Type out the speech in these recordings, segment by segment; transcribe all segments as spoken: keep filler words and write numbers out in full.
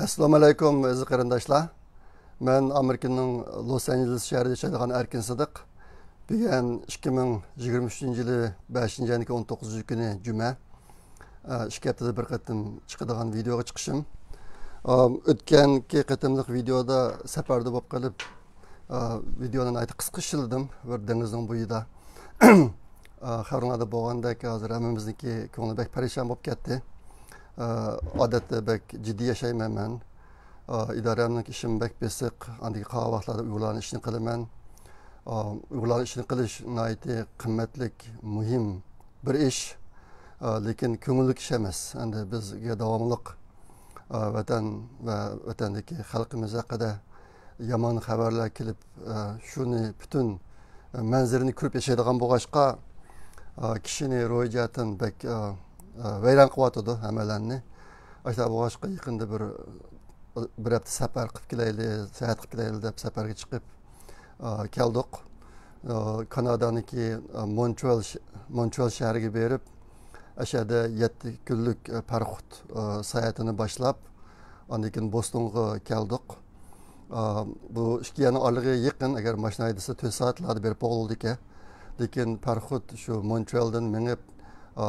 ئەسسالامۇ ئەلەيكۇم، ئەزىز قېرىنداشلار. مەن ئامېرىكىنىڭ لوس ئانژېلېس شەھىرىدە ياشايدىغان ئەركىن سىدىق. بۈگۈن ئىككى مىڭ يىگىرمە ئۈچىنچى يىلى بەشىنچى ئاينىڭ ئون توققۇزىنچى كۈنى جۈمە. ئىككى ھەپتىدە بىر قېتىم چىقىدىغان ۋىدېئوغا چىقىشىم. ئۆتكەنكى قېتىملىق ۋىدېئودا سەپەردە بولۇپ قېلىپ، ۋىدېئونى ناھايىتى قىسقا ئىشلىدىم. بىر دېڭىزنىڭ بويىدا. خەۋىرىڭلاردا بولغاندەك، ھازىر ھەممىمىزنىڭكى كۆڭلى بەك پەرىشان بولۇپ كەتتى. ئادەتتە بەك جىددىي ياشايمەن مەن. ئىدارەمنىڭ ئىشىمۇ بەك بېسىق. ئاندىكى قالغان ۋاقىتلاردا ئۇيغۇرلارنىڭ ئىشىنى قىلىمەن. ئۇيغۇرلارنىڭ ئىشىنى قىلىش ناھايىتى قىممەتلىك، مۇھىم بىر ئىش. لېكىن كۆڭۈللۈك ئىش ئەمەس. ئەمدى بىزگە داۋاملىق ۋەتەن ۋە ۋەتەندىكى خەلقىمىز ھەققىدە يامان خەۋەرلەر كېلىپ، شۇنى پۈتۈن مەنزىرىنى كۆرۈپ ياشايدىغان بولغاچقا، كىشىنى روھىي جەھەتتىن بەك ۋەيران قىلىۋاتىدۇ ھەممەيلەننى. ئاشۇنداق بولغاچقا يېقىندا بىر، بىر ھەپتە سەپەر قىلىپ كېلەيلى، ساياھەت قىلىپ كېلەيلى دەپ سەپەرگە چىقىپ، ئا، كەلدۇق. ئا، كانادانىڭكى، ئا، مونترېئال ش-، مونترېئال شەھىرىگە بېرىپ، ئەشەدە يەتتە كۈنلۈك، ئا، پاراخوت، ئا، ساياھىتىنى باشلاپ، ئاندىن كېيىن بوستونغا كەلدۇق. ئا، بۇ ئىككى يەرنىڭ ئارىلىقى يېقىن، ئەگەر ماشىنا ھەيدىسە تۆت سائەتلەردە بېرىپ بولىدىكەن. لېكىن پاراخوت شۇ مونترېئالدىن مېڭىپ، ئا،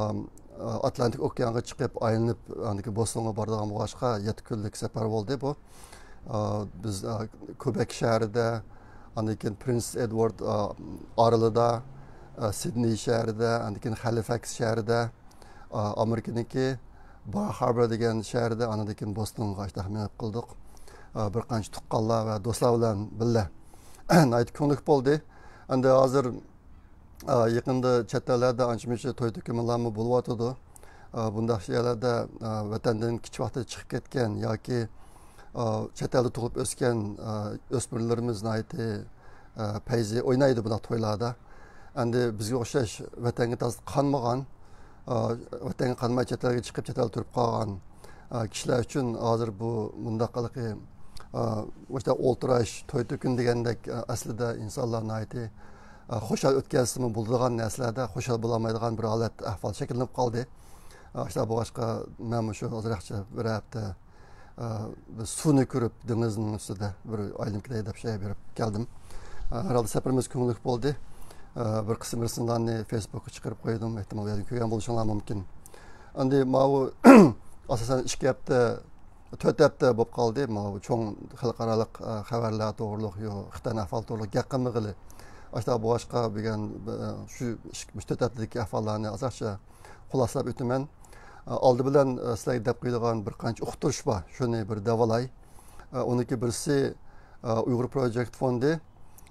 ئا، ئاتلانتىك ئوكيانغا چىقىپ، ئايلىنىپ، ئاندىن كېيىن بوستونغا بارىدىغان بولغاچقا، يەتتە كۈنلۈك سەپەر بولدى بۇ. ئا، بىز، ئا، كوبەك شەھىرىدە، ئاندىن كېيىن پرىنس ئېدۋارد، ئا، ئارىلىدا، ئا، سىدنېي شەھىرىدە، ئاندىن كېيىن خەلىفەكس شەھىرىدە، ئا، ئامېرىكىنىڭكى بار ھاربور دېگەن شەھىرىدە، ئاندىن كېيىن بوستونغا ئاشتاق مېڭىپ قىلدۇق. ئا، بىر قانچە تۇغقانلار ۋە دوستلار بىلەن بىللە. ناھايىتى كۆڭۈللۈك بولدى. ئەمدى ھازىر ئا، يېقىندا چەت ئەللەردە ئانچە-مۇنچە توي-تۆكۈنلەرمۇ بولۇۋاتىدۇ. ئا، بۇنداق يەرلەردە، ئا، ۋەتەندىن كىچىك ۋاقتىدا چىقىپ كەتكەن ياكى، ئا، چەت ئەلدە تۇغۇپ ئۆسكەن، ئا، ئۆسمۈرلىرىمىز ناھايىتى، ئا، پەيزى ئوينايدۇ بۇنداق تويلاردا. ئەمدى بىزگە ئوخشاش ۋەتەنگە تازا قانمىغان، ئا، ۋەتەنگە قانماي چەت ئەلگە چىقىپ، چەت ئەلدە تۇرۇپ قالغان، ئا، كىشىلەر ئۈچۈن ھازىر بۇ مۇنداق ھېلىقى، ئا، مۇشۇنداق ئولتۇراش، توي-تۆكۈن دېگەندەك، ئا، ئەسلىدە ئىنسانلار ناھايىتى ئا، خۇشال ئۆتكۈزسىمۇ بولىدىغان نەرسىلەردە خۇشال بولالمايدىغان بىر ھالەت، ئەھۋال شەكىللىنىپ قالدى. ئا، شۇنداق بولغاچقا، مەنمۇ شۇ ئازراقچە بىر ھەپتە، ئا، بىر سۇنى كۆرۈپ، دېڭىزنىڭ ئۈستىدە بىر ئايلىنىپ كېلەي دەپ شۇ يەرگە بېرىپ كەلدىم. ئا، ھەرھالدا سەپىرىمىز كۆڭۈللۈك بولدى. ئا، بىر قىسىم رەسىملەرنى فېيسبۇكقا چىقىرىپ قويدۇم. ئېھتىمال، ئۇ يەردىن كۆرگەن بولۇشۇڭلار مۇمكىن. ئەمدى ماۋۇ، ئاساسەن، ئىككى ھەپتە تۆت ھەپتە بولۇپ قالدى، ماۋۇ چوڭ خەلقئارالىق، ئە، خەۋەرلەر توغرۇلۇق، يو، خىتاينىڭ ئەھۋالى توغرۇلۇق گەپ قىلمىغىلى. ئاشۇنداق بولغاچقا، بۈگۈن، ئە، شۇ ئىش-، مۇشۇ تۆت ھەپتىدىكى ئەھۋاللارنى ئازراقچە خۇلاسىلاپ ئۆتىمەن. ئە، ئالدى بىلەن، ئە، سىلەرگە دەپ قويىدىغان بىر قانچە ئۇقتۇرۇش بار، شۇنى بىر دەۋالاي. ئە، ئۇنىڭكى بىرسى، ئە، ئۇيغۇر پروجېكت فوندى،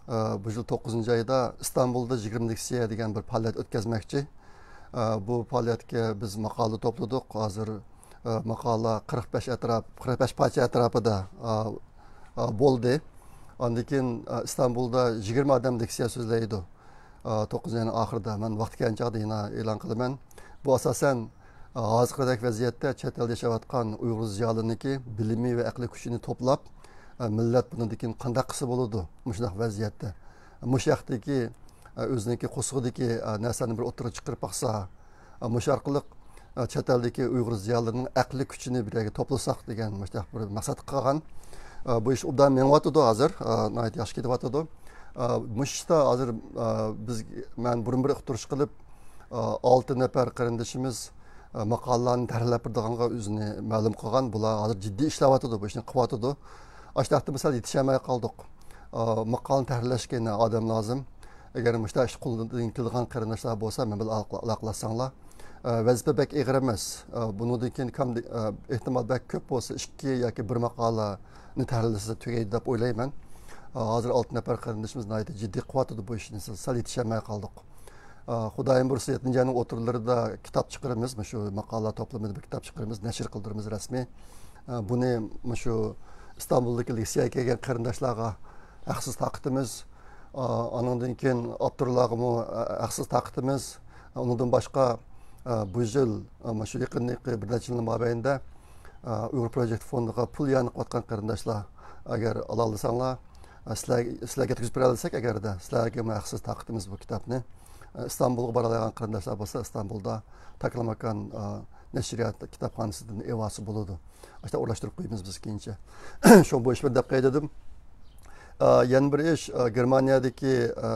ئە، بۇ يىل توققۇزىنچى ئايدا ئىستانبۇلدا يىگىرمە لېكسىيە دېگەن بىر پائالىيەت ئۆتكۈزمەكچى. ئە، بۇ پائالىيەتكە بىز ماقالە توپلىدۇق. ھازىر، ئە، ماقالە قىرىق بەش ئەتراپ، قىرىق بەش پارچە ئەتراپىدا، ئە، ئە، بولدى. ئاندىن كېيىن، ئە، ئىستانبۇلدا يىگىرمە ئادەم لېكسىيە سۆزلەيدۇ. ئە، توققۇزىنچى ئاينىڭ ئاخىرىدا، مەن ۋاقتى كەلگەن چاغدا يەنە ئېلان قىلىمەن. بۇ ئاساسەن، ئە، ھازىرقىدەك ۋەزىيەتتە چەت ئەلدە ياشاۋاتقان ئۇيغۇر زىيالىيلىرىنىڭكى بىلىمى ۋە ئەقلىي كۈچىنى توپلاپ، ئە، مىللەت بۇنىڭدىن كېيىن قانداق قىلسا بولىدۇ مۇشۇنداق ۋەزىيەتتە؟ مۇشۇ ھەقتىكى، ئە، ئۆزىنىڭكى قورسىقىدىكى، ئە، نەرسىلەرنى بىر ئوتتۇرىغا چىقىرىپ باقسا، ئە، مۇشۇ ئارقىلىق، ئە، چەت ئەلدىكى ئۇيغۇر زىيالىيلىرىنىڭ ئەقلىي كۈچىنى بىر يەرگە توپلىساق دېگەن مۇشۇنداق بىر مەقسەت قىلغان. ئە، بۇ ئىش ئوبدان مېڭىۋاتىدۇ ھازىر، ئە، ناھايىتى ياخشى كېتىۋاتىدۇ. ئە، مۇشۇ ئىشتا ھازىر، ئە، بىز، مەن بۇرۇن بىر ئۇقتۇرۇش قىلىپ، ئە، ئالتە نەپەر قېرىندىشىمىز، ئە، ماقالىلەرنى تەھرىرلەپ بېرىدىغانغا ئۆزىنى مەلۇم قىلغان. بۇلار ھازىر جىددىي ئىشلەۋاتىدۇ، بۇ ئىشنى قىلىۋاتىدۇ. ئاشۇنداقتا مىسال يېتىشەلمەي قالدۇق. ئا، ماقالىنى تەھرىرلەشكە يەنە ئادەم لازىم. ئەگەر مۇشۇنداق ئىش قولىدىن كېلىدىغان قېرىنداشلار بولسا، مەن بىلەن ئالاقە-، ئالاقىلاشساڭلار. ئا، ۋەزىپە بەك ئېغىر ئەمەس. ئا، بۇنىڭدىن كېيىن كام-، ئا، ئېھتىمال بەك كۆپ بولسا، ئىككى ياكى بىر ماقالىنى تەھرىرلىسە تۈگەيدۇ دەپ ئويلايمەن. ئا، ھازىر ئالتە نەپەر قېرىندىشىمىز ناھايىتى جىددىي قىلىۋاتىدۇ بۇ ئىشنى، سەل يېتىشەلمەي قالدۇق. ئا، خۇدايىم بۇيرۇسا، يەتتىنچى ئاينىڭ ئوتتۇرىلىرىدا كىتاب چىقىرىمىز، مۇشۇ ماقالىلەر توپلىمىدا بىر كىتاب چىقىرىمىز، نەشر قىلدۇرىمىز رەسمىي. ئا، بۇنى مۇشۇ ئىستانبۇلدىكى لېكسىيەگە كەلگەن قېرىنداشلارغا ھەقسىز تارقىتىمىز. ئا، ئانىڭدىن كېيىن ئاپتورلارغىمۇ، ئا، ھەقسىز تارقىتىمىز. ئۇنىڭدىن باشقا، ئا، بۇ يىل، ئا، مۇشۇ يېقىندىكى بىر نەچچە يىلنىڭ مابەينىدە، ئا، ئۇيغۇر پروجېكت فوندىغا پۇل يانىقىۋاتقان قېرىنداشلار، ئەگەر ئالالىساڭلار، ئا، سىلەر، سىلەرگە يەتكۈزۈپ بېرەلىسەك، ئەگەردە سىلەرگە ھەقسىز تارقىتىمىز بۇ كىتابنى. ئا، ئىستانبۇلغا بارالايدىغان قېرىنداشلار بولسا، ئىستانبۇلدا تاكلاماكان، ئا، نەشرىيات كىتابخانىسىدىن ئېلىۋالسا بولىدۇ. ئاشۇنداق ئورۇنلاشتۇرۇپ قويىمىز بىز كېيىنچە. شۇ بۇ ئىش بىر دەپ قوياي دېدىم. ئا، يەنە بىر ئىش، ئا، گېرمانىيەدىكى، ئا،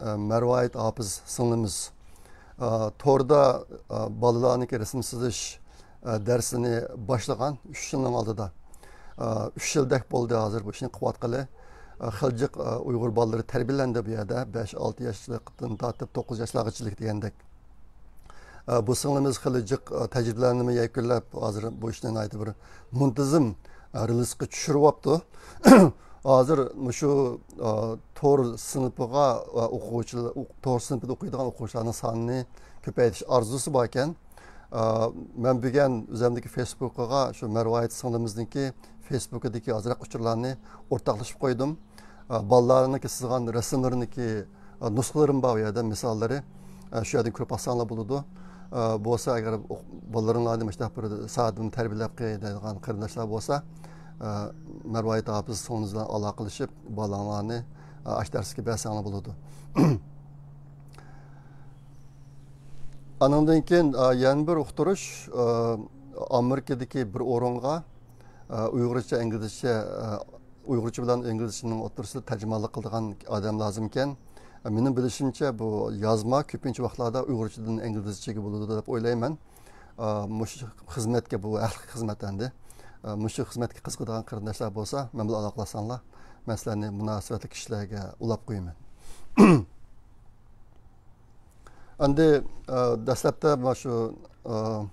ئا، مەرۋايىت ھاپىز سىڭلىمىز، ئا، توردا، ئا، بالىلارنىڭكى رەسىم سىزىش، ئا، دەرسىنى باشلىغان ئۈچ يىلنىڭ ئالدىدا. ئا، ئۈچ يىلدەك بولدى ھازىر بۇ ئىشنى قىلىۋاتقىلى. ئا، خېلى جىق، ئا، ئۇيغۇر بالىلىرى تەربىيەلەندى بۇ يەردە. بەش، ئالتە ياشلىقتىن تارتىپ توققۇز ياشلارغىچىلىك دېگەندەك. ئا، بۇ سىڭلىمىز خېلى جىق، ئا، تەجرىبىلەرنىمۇ يەكۈنلەپ، ھازىر بۇ ئىشنى ناھايىتى بىر مۇنتىزىم، ئا، رېلىسقا چۈشۈرۈۋاپتۇ. ھازىر مۇشۇ، ئا، تور سىنىپىغا، ئا، ئوقۇغۇچىلار، ئوق-، تور سىنىپىدا ئوقۇيدىغان ئوقۇغۇچىلارنىڭ سانىنى كۆپەيتىش ئارزۇسى باركەن. ئا، مەن بۈگۈن ئۆزۈمنىڭكى فېيسبۇكىغا شۇ مەرۋايىت سىڭلىمىزنىڭكى فېيسبۇكىدىكى ئازراق ئۇچۇرلارنى ئورتاقلىشىپ قويدۇم. ئا، بالىلارنىڭكى سىزغان رەسىملىرىنىڭكى، ئا، نۇسخىلىرىم بار ئۇ يەردە، مىساللىرى. ئا، شۇ يەردىن كۆرۈپ باقساڭلار بولىدۇ. ئا، بولسا ئەگەر ئوق-، بالىلىرىڭلارنى مۇشۇنداق بىر سائەت بىلەن تەربىيەلەپ قوياي دەيدىغان قېرىنداشلار بولسا، ئا، مەرۋايىت ھاپىز سىڭلىمىز بىلەن ئالاقىلىشىپ، بالىڭلارنى، ئا، ئاشۇ دەرسكە بەرسەڭلار بولىدۇ. ئانىڭدىن كېيىن، ئا، يەنە بىر ئۇقتۇرۇش، ئا، ئامېرىكىدىكى بىر ئورۇنغا، ئا، ئۇيغۇرچە، ئىنگلىزچە، ئا، ئۇيغۇرچە بىلەن ئىنگلىزچىنىڭ ئوتتۇرىسىدا تەرجىمانلىق قىلىدىغان ئادەم لازىمكەن. مېنىڭ بىلىشىمچە، بۇ يازما كۆپىنچە ۋاقىتلاردا ئۇيغۇرچىدىن ئىنگلىزچىگە بولىدۇ دەپ ئويلايمەن. ئا، مۇشۇ خىزمەتكە، بۇ ھەقلىق خىزمەت ئەمدى. ئا، مۇشۇ خىزمەتكە قىزىقىدىغان قېرىنداشلار بولسا، مەن بىلەن ئالاقىلاشساڭلار، مەن سىلەرنى مۇناسىۋەتلىك كىشىلەرگە ئۇلاپ قويىمەن. ئەمدى، ئا، دەسلەپتە مانا شۇ، ئا،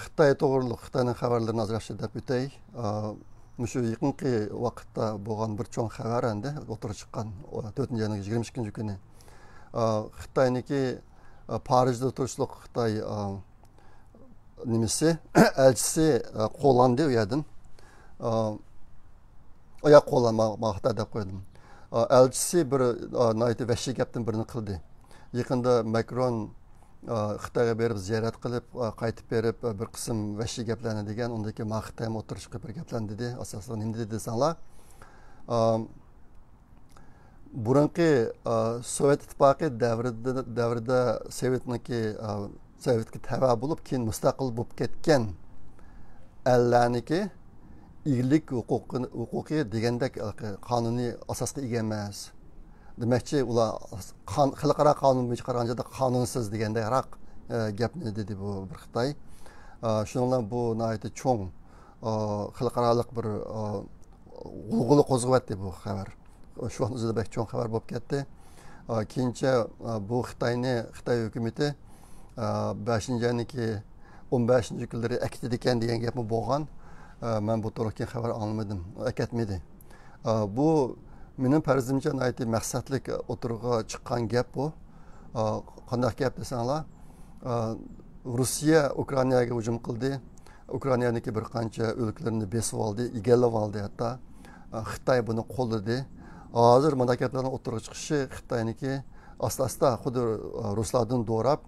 خىتاي توغرۇلۇق، خىتاينىڭ خەۋەرلىرىنى ئازراق دەپ ئۆتەي. ئا، مۇشۇ يېقىنقى ۋاقىتتا بولغان بىر چوڭ خەۋەر ئەمدى ئوتتۇرىغا چىققان، ئو، تۆتىنچى ئاينىڭ يىگىرمە ئىككىنچى كۈنى. ئا، خىتاينىڭكى، ئا، پارىژدا تۇرۇشلۇق خىتاي، ئا، نېمىسى، ئەلچىسى، ئا، قوغلاندى ئۇ يەردىن. ئا، ياق، قوغلانما-، ما خىتاي دەپ قويدۇم. ئا، ئەلچىسى بىر، ئا، ناھايىتى ۋەھشىي گەپتىن بىرنى قىلدى. يېقىندا ماكرون، ئا، خىتايغا بېرىپ زىيارەت قىلىپ، ئا، قايتىپ بېرىپ، ئا، بىر قىسىم ۋەھشىي گەپلەرنى دېگەن، ئۇندىن كېيىن ما خىتايمۇ ئوتتۇرىغا چىقىپ بىر گەپلەرنى دېدى. ئاساسلىقى نېمە دېدى دېسەڭلار، ئا، بۇرۇنقى، ئا، سوۋېت ئىتتىپاقى دەۋرىدە، دەۋرىدە سوۋېتنىڭكى، ئا، سوۋېتكە تەۋە بولۇپ، كېيىن مۇستەقىل بولۇپ كەتكەن ئەللەرنىڭكى ئىگىلىك ھوقۇقى، ھوقۇقى دېگەندەك قانۇنىي ئاساسقا ئىگە ئەمەس. دېمەكچى، ئۇلار قان-، خەلقئارا قانۇن بويىچە قارىغاندا قانۇنسىز دېگەندەكراق، ئە، گەپنى دېدى بۇ بىر خىتاي. ئە، شۇنىڭ بىلەن بۇ ناھايىتى چوڭ، ئە، خەلقئارالىق بىر، ئە، غۇلغۇلا قوزغىۋەتتى بۇ خەۋەر. شۇ ۋاقىت ئۆزىدە بەك چوڭ خەۋەر بولۇپ كەتتى. ئا، كېيىنچە، ئا، بۇ خىتاينى، خىتاي ھۆكۈمىتى، ئا، بەشىنچى ئاينىڭكى ئون بەشىنچى كۈنلىرى ئەكېتىدىكەن دېگەن گەپمۇ بولغان. ئا، مەن بۇ توغرىلىق كېيىن خەۋەر ئاڭلىمىدىم. ئەكەتمىدى. ئا، بۇ مېنىڭ پەرىزىمچە ناھايىتى مەقسەتلىك ئوتتۇرىغا چىققان گەپ بۇ. ئا، قانداق گەپ دېسەڭلار، ئا، روسىيە ئۇكرائىناگە ھۇجۇم قىلدى. ئۇكرائىنانىڭكى بىر قانچە ئۆلكىلىرىنى بېسىپ ئالدى، ئىگىلەپ ئالدى ھەتتا. خىتاي بۇنى قوللىدى. ھازىر مۇنداق گەپلەرنىڭ ئوتتۇرىغا چىقىشى خىتاينىڭكى ئاستا-ئاستا خۇددى رۇسلاردىن دوراپ،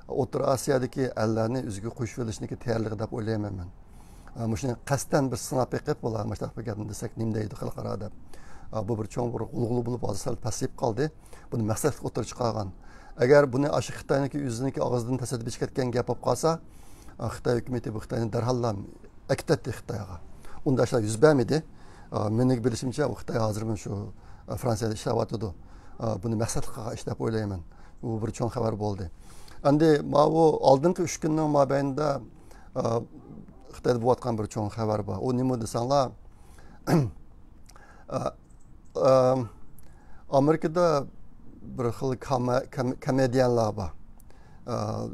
ئوتتۇرا ئاسىيادىكى ئەللەرنى ئۆزىگە قوشۇۋېلىشنىڭكى تەييارلىقى دەپ ئويلايمەن مەن. مۇشۇنى قەستەن بىر سىناپ بېقىپ، بۇلار مۇشۇنداق بىر گەپنى دېسەك نېمە دەيدۇ خەلقئارا دەپ. بۇ بىر چوڭ بىر غۇلغۇلا بولۇپ، ھازىر سەل پەسىيىپ قالدى. بۇنى مەقسەتلىك ئوتتۇرىغا چىقارغان. ئەگەر بۇنى ئاشۇ خىتاينىڭكى ئۆزىنىڭكى ئاغزىدىن تەسەددە چىقىپ كەتكەن گەپ بولۇپ قالسا، خىتاي ھۆكۈمىتى بۇ خىتاينى دەرھاللا ئەكېتەتتى خىتايغا. ئۇنداق ئىشلار يۈز بەرمىدى. مېنىڭ بىلىشىمچە، ئۇ خىتاي ھازىرمۇ شۇ، فرانسىيەدە ئىشلەۋاتىدۇ. بۇنى مەقسەتلىك قىلغان ئىش دەپ ئويلايمەن. بۇ بىر چوڭ خەۋەر بولدى. ئەمدى ماۋۇ ئالدىنقى ئۈچ كۈننىڭ مابەينىدە، خىتايدا بولۇۋاتقان بىر چوڭ خەۋەر بار. ئۇ نېمە دېسەڭلار، ئا، ئا، ئامېرىكىدا بىر خىل كامە-، كام-، كامېدىيانلار بار. ئا،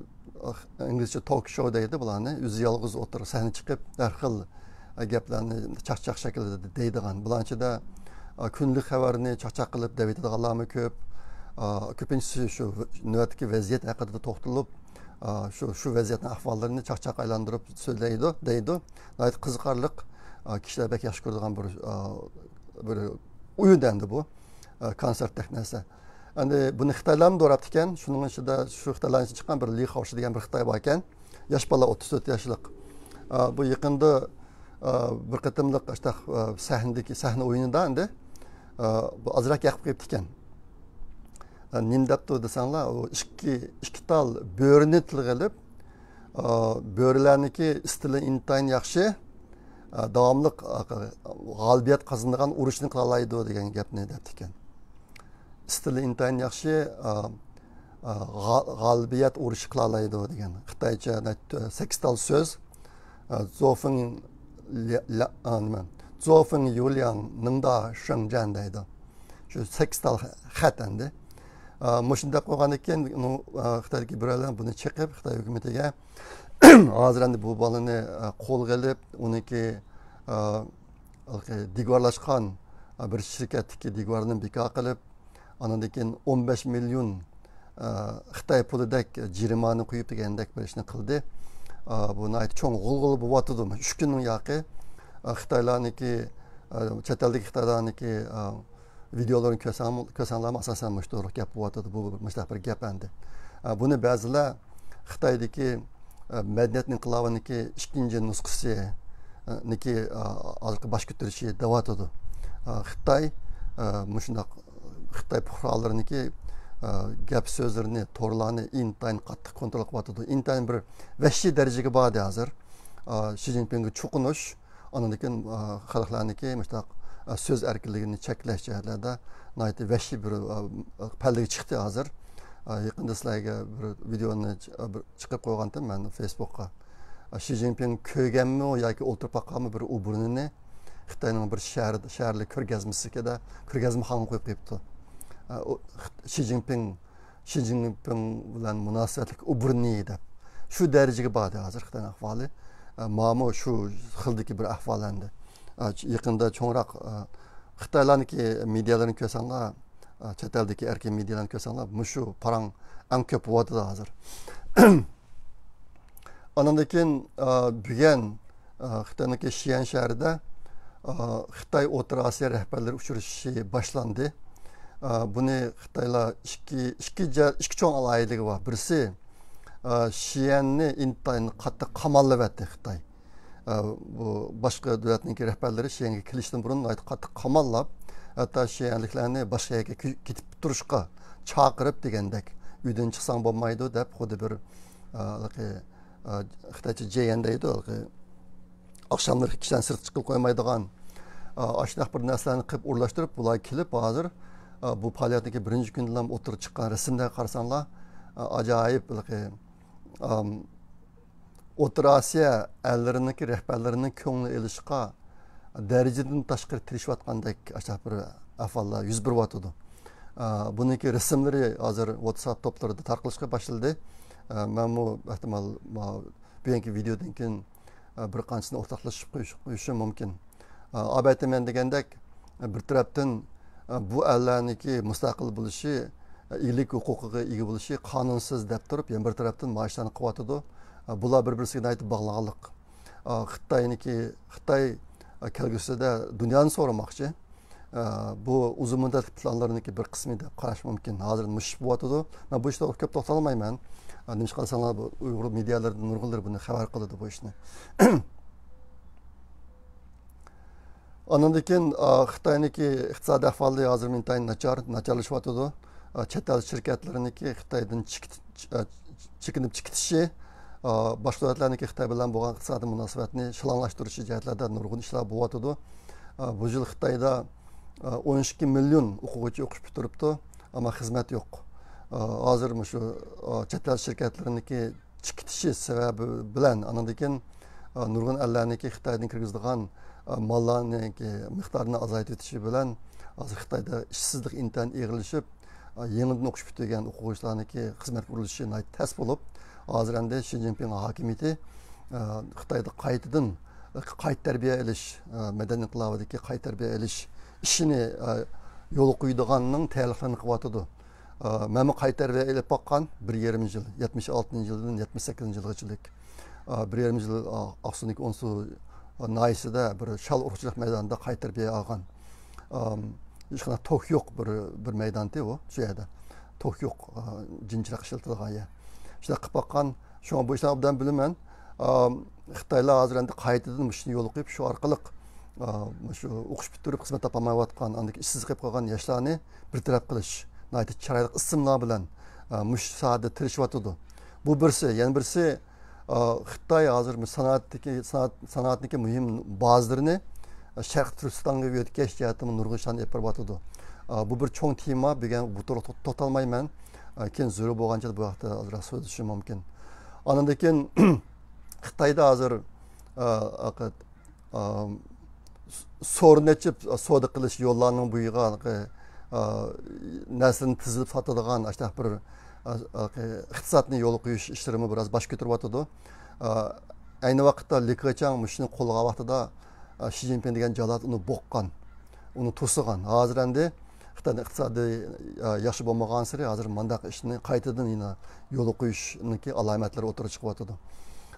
ئىنگلىزچە توك شو دەيدۇ بۇلارنى. ئۆزى يالغۇز ئوتتۇرىغا سەھنە چىقىپ، ھەر خىل گەپلەرنى چاقچاق شەكلىدە دەيدىغان. بۇلارنىڭ ئىچىدە، ئا، كۈندىلىك خەۋەرنى چاقچاق قىلىپ دەۋېتىدىغانلارمۇ كۆپ. ئا، كۆپىنچىسى شۇ نۆۋەتتىكى ۋەزىيەت ھەققىدە توختىلىپ، ئا، شۇ، شۇ ۋەزىيەتنىڭ ئەھۋاللىرىنى چاقچاق ئايلاندۇرۇپ سۆزلەيدۇ، دەيدۇ. ناھايىتى قىزىقارلىق، ئا، كىشىلەر بەك ياخشى كۆرىدىغان بىر، ئا، بىر ئويۇن ئەمدى بۇ. ئا، كونسېرتتەك نەرسە. ئەمدى بۇنى خىتايلارمۇ دوراپتىكەن. شۇنىڭ ئىچىدە شۇ خىتايلارنىڭ ئىچىدىن چىققان بىر لى خاۋشى دېگەن بىر خىتاي باركەن. ياش بالا، ئوتتۇز تۆت ياشلىق. ئا، بۇ يېقىندا، ئا، بىر قېتىملىق ئاشتاق، ئا، سەھنىدىكى، سەھنە ئويۇنىدا ئەمدى، ئا، بۇ ئازراق يېقىپ قويۇپتىكەن. ئا، نېمە دەپتۇ دېسەڭلار، ئۇ ئىككى، ئىككى تال بۆرىنى تىلغا ئېلىپ، بۆرىلەرنىڭكى ئىستىلى ئىنتايىن ياخشى، داۋاملىق غالىبىيەت قازىنىدىغان ئۇرۇشنى قىلالايدۇ دېگەن گەپنى دەپتىكەن. ئىستىلى ئىنتايىن ياخشى، غالىبىيەت ئۇرۇشى قىلالايدۇ دېگەن خىتايچە سەككىز تال سۆز. زوفېڭ، نېمە، زوفېڭ يۇلياڭ نىڭدا شېڭجەن دەيدۇ. شۇ سەككىز تال خەت ئەمدى. مۇشۇنداق بولغاندىن كېيىن خىتايدىكى بىرەرلەر بۇنى چېقىپ خىتاي ھۆكۈمىتىگە ھازىر ئەمدى بۇ بالىنى قولغا ئېلىپ ئۇنىڭكى دىگۋارلاشقان بىر شىركەتتىكى دىگۋارنى بىكار قىلىپ، ئاندىن كېيىن ئون بەش مىليون خىتاي پۇلىدەك جەرىمانە قويۇپ دېگەندەك بىر ئىشنى قىلدى. بۇ ناھايىتى چوڭ غۇلغۇلا بولۇۋاتىدۇ. ئۈچ كۈننىڭ ياقى خىتايلارنىڭكى، چەت ئەلدىكى خىتايلارنىڭكى ۋىدېئولىرىنى كۆرسەڭ، كۆرسەڭلارمۇ ئاساسەن مۇشۇ توغرا گەپ بولۇۋاتىدۇ. بۇ مۇشۇنداق بىر گەپ ئەمدى. بۇنى بەزىلەر خىتايدىكى مەدەنىيەت ئىنقىلابىنىڭكى ئىككىنچى نۇسخىسىنىڭكى ھازىرقى باش كۆتۈرۈشى دەۋاتىدۇ. خىتاي مۇشۇنداق خىتاي پۇقرالىرىنىڭكى گەپ سۆزلىرىنى، تورلارنى ئىنتايىن قاتتىق كونترول قىلىۋاتىدۇ. ئىنتايىن بىر ۋەھشىي دەرىجىگە باردى ھازىر. شى جىنپىڭگە چوقۇنۇش، ئاندىن كېيىن خەلقلەرنىڭكى مۇشۇنداق سۆز ئەركىنلىكىنى چەكلەش جەھەتلەردە ناھايىتى ۋەھشىي بىر پەللىگە چىقتى ھازىر. يېقىندا سىلەرگە بىر ۋىدېئونى چىقىرىپ قويغانتىم مەن فېيسبۇكقا. شى جىنپىڭ كۆرگەنمۇ ياكى ئولتۇرۇپ باققانمۇ بىر ئوبورنىنى خىتاينىڭ بىر شەھەر، شەھەرلىك كۆرگەزمىسىگە، كۆرگەزمىخانىغا قويۇپ قويۇپتۇ. شى جىنپىڭ شى جىنپىڭ بىلەن مۇناسىۋەتلىك ئوبورنى دەپ. شۇ دەرىجىگە باردى ھازىر خىتاينىڭ ئەھۋالى. ماۋۇمۇ شۇ خىلدىكى بىر ئەھۋال ئەمدى. يېقىندا چوڭراق خىتايلارنىڭكى مېدىيالىرىنى كۆرسەڭلار، چەت ئەلدىكى ئەركىن مېدىيالارنى كۆرسەڭلار، مۇشۇ پاراڭ ئەڭ كۆپ بولۇۋاتىدۇ ھازىر. ئانىڭدىن كېيىن بۈگۈن خىتاينىڭكى شىئەن شەھىرىدە خىتاي ئوتتۇرا ئاسىيا رەھبەرلىرى ئۇچرىشىشى باشلاندى. بۇنى خىتايلار ئىككى، ئىككى، ئىككى چوڭ ئالاھىدىلىكى بار. بىرسى، شىئەننى ئىنتايىن قاتتىق قاماللىۋەتتى خىتاي. بۇ باشقا دۆلەتنىڭكى رەھبەرلىرى شىئەنگە كېلىشتىن بۇرۇن ناھايىتى قاتتىق قاماللاپ، ھەتتا شىئەنلىكلەرنى باشقا يەرگە كېتىپ تۇرۇشقا چاقىرىپ دېگەندەك، ئۆيدىن چىقساڭ بولمايدۇ دەپ، خۇددى بىر خىتايچە جيەن دەيدۇ، ئاخشاملىرى كىشىلەرنى سىرتقا چىققىلى قويمايدىغان ئاشۇنداق بىر نەرسىلەرنى قىلىپ ئورۇنلاشتۇرۇپ، بۇلار كېلىپ ھازىر بۇ پائالىيەتنىڭكى بىرىنچى كۈنىدىلا ئوتتۇرىغا چىققان رەسىملەرگە قارىساڭلار، ئاجايىپ ئوتتۇرا ئاسىيا ئەللىرىنىڭكى رەھبەرلىرىنىڭ كۆڭلىنى ئېلىشقا دەرىجىدىن تاشقىرى تىرىشىۋاتقاندەك ئاشۇنداق بىر ئەھۋاللار يۈز بېرىۋاتىدۇ. بۇنىڭكى رەسىملىرى ھازىر ۋاتساپ توپلىرىدا تارقىلىشقا باشلىدى. مەنمۇ ئەھتىمال بۈگۈنكى ۋىدېودىن كېيىن بىر قانچىسىنى ئورتاقلىشىپ قويۇشۇم مۇمكىن. ئەلۋەتتە مەن دېگەندەك، بىر تەرەپتىن بۇ ئەللەرنىڭكى مۇستەقىل بولۇشى، ئىگىلىك ھوقۇقىغا ئىگە بولۇشى قانۇنسىز دەپ تۇرۇپ، يەنە بىر تەرەپتىن مائاشلارنى قىلىۋاتىدۇ. بۇلار بىر-بىرسىگە ناھايىتى باغلىنغانلىق. خىتاينىڭكى، خىتاي كەلگۈسىدە دۇنيانى سورىماقچى. بۇ ئۇزۇن مۇددەتلىك پىلانلىرىنىڭكى بىر قىسمى دەپ قاراش مۇمكىن. ھازىر مۇشۇ ئىش بولۇۋاتىدۇ. مەن بۇ ئىشتا كۆپ توختالمايمەن. نېمىشقا دېسەڭلار، بۇ ئۇيغۇر مېدىيالىرىدىن نۇرغۇنلىرى بۇنى خەۋەر قىلىدۇ، بۇ ئىشنى. ئانىڭدىن كېيىن، ئا، خىتاينىڭكى ئىقتىسادىي ئەھۋالى ھازىر ئىنتايىن ناچار، ناچارلىشىۋاتىدۇ. ئا، چەت ئەل شىركەتلىرىنىڭكى خىتايدىن چېكىت-، ئا، چېكىنىپ چېكىتىشى، ئا، باشقا دۆلەتلەرنىڭكى خىتاي بىلەن بولغان ئىقتىسادىي مۇناسىۋەتنى شالاڭلاشتۇرۇشى جەھەتلەردە نۇرغۇن ئىشلار بولۇۋاتىدۇ. ئا، بۇ يىل خىتايدا، ئا، ئون ئىككى مىليون ئوقۇغۇچى ئوقۇش پۈتتۈرۈپتۇ، ئەمما خىزمەت يوق. ئا، ھازىر مۇشۇ، ئا، چەت ئەل شىركەتلىرىنىڭكى چېكىتىشى سەۋەبى بىلەن، ئانىڭدىن كېيىن، ئا، نۇرغۇن ئەللەرنىڭكى خىتايدىن كىرگۈزىدىغان، ئا، ماللارنىڭكى مىقدارىنى ئازايتىۋېتىشى بىلەن، ھازىر خىتايدا ئىشسىزلىق ئىنتايىن ئېغىرلىشىپ، ئا، يېڭىدىن ئوقۇش پۈتتۈرگەن ئوقۇغۇچىلارنىڭكى خىزمەتكە ئورۇنلىشىشى ناھايىتى تەس بولۇپ، ھازىر ئەمدى شى جىنپىڭ ھاكىمىيىتى، ئا، خىتايدا قايتىدىن قايتا تەربىيە ئېلىش، ئا، مەدەنىيەت ئىنقىلابىدىكى قايتا تەربىيە ئېلىش ئىشىنى، ئا، يولغا قويىدىغاننىڭ تەييارلىقلىرىنى قىلىۋاتىدۇ. ئا، مەنمۇ قايتا تەربىيە ئېلىپ باققان بىر يېرىم يىل، يەتمىش ئالتىنچى يىلدىن يەتمىش سەككىزىنچى يىلغىچىلىك. ئا، بىر يېرىم يىل، ئا، ئاقسۇدىكى ئونسۇ ناھىيەسىدە بىر شال ئۇرۇقچىلىق مەيدانىدا قايتا تەربىيە ئالغان. ئام، ھېچقانداق توك يوق بىر، بىر مەيدانتى ئۇ، شۇ يەردە. توك يوق، ئا، جىنچىراق ئىشلىتىدىغان يەر. شۇنداق قىلىپ باققان، شۇڭا بۇ ئىشلارنى ئوبدان بىلىمەن. ئام، خىتايلار ھازىر ئەمدى قايتىدىن مۇشۇنى يولغا قويۇپ، شۇ ئارقىلىق، ئا، مۇشۇ ئوقۇش پۈتتۈرۈپ خىزمەت تاپالمايۋاتقان، ئاندىن كېيىن ئىشسىز قېلىپ قالغان ياشلارنى بىر تەرەپ قىلىش، ناھايىتى چىرايلىق ئىسىملار بىلەن، ئا، مۇشۇ ساھەدە تىرىشىۋاتىدۇ. بۇ بىرسى، يەنە بىرسى، ئا، خىتاي ھازىر سانائەتتىكى، سانائەت، سانائەتنىڭكى مۇھىم بازىلىرىنى شەرقىي تۈركىستانغا يۆتكەش جەھەتتىمۇ نۇرغۇن ئىشلارنى ئېلىپ بېرىۋاتىدۇ. ئا، بۇ بىر چوڭ تېما، بۈگۈن بۇ توغرىلىق تو-، توختالمايمەن. ئا، كېيىن زۆرۈر بولغانچە بۇ ھەقتە ئازراق سۆزلىشىشىم مۇمكىن. ئاندىن كېيىن خىتايدا ھازىر، ئا، ئا، سورۇن ئېچىپ سودا قىلىش يوللارنىڭ بويىغا، ئا، نەرسىلەرنى تىزىلىپ ساتىدىغان ئاشۇنداق بىر، ئا، ئىقتىسادنى يولغا قويۇش ئىشلىرىمۇ بىراز باش كۆتۈرۈۋاتىدۇ. ئا، ئەينى ۋاقىتتا لى كېچياڭ مۇشۇنى قوللىغان ۋاقتىدا، ئا، شى جىنپىڭ دېگەن جاللات ئۇنى بوغقان، ئۇنى توسىغان. ھازىر ئەمدى خىتاينىڭ ئىقتىسادى، ئا، ياخشى بولمىغانسېرى ھازىر مانداق ئىشنى قايتىدىن يەنە يولغا قويۇشنىڭكى ئالامەتلىرى ئوتتۇرىغا چىقىۋاتىدۇ.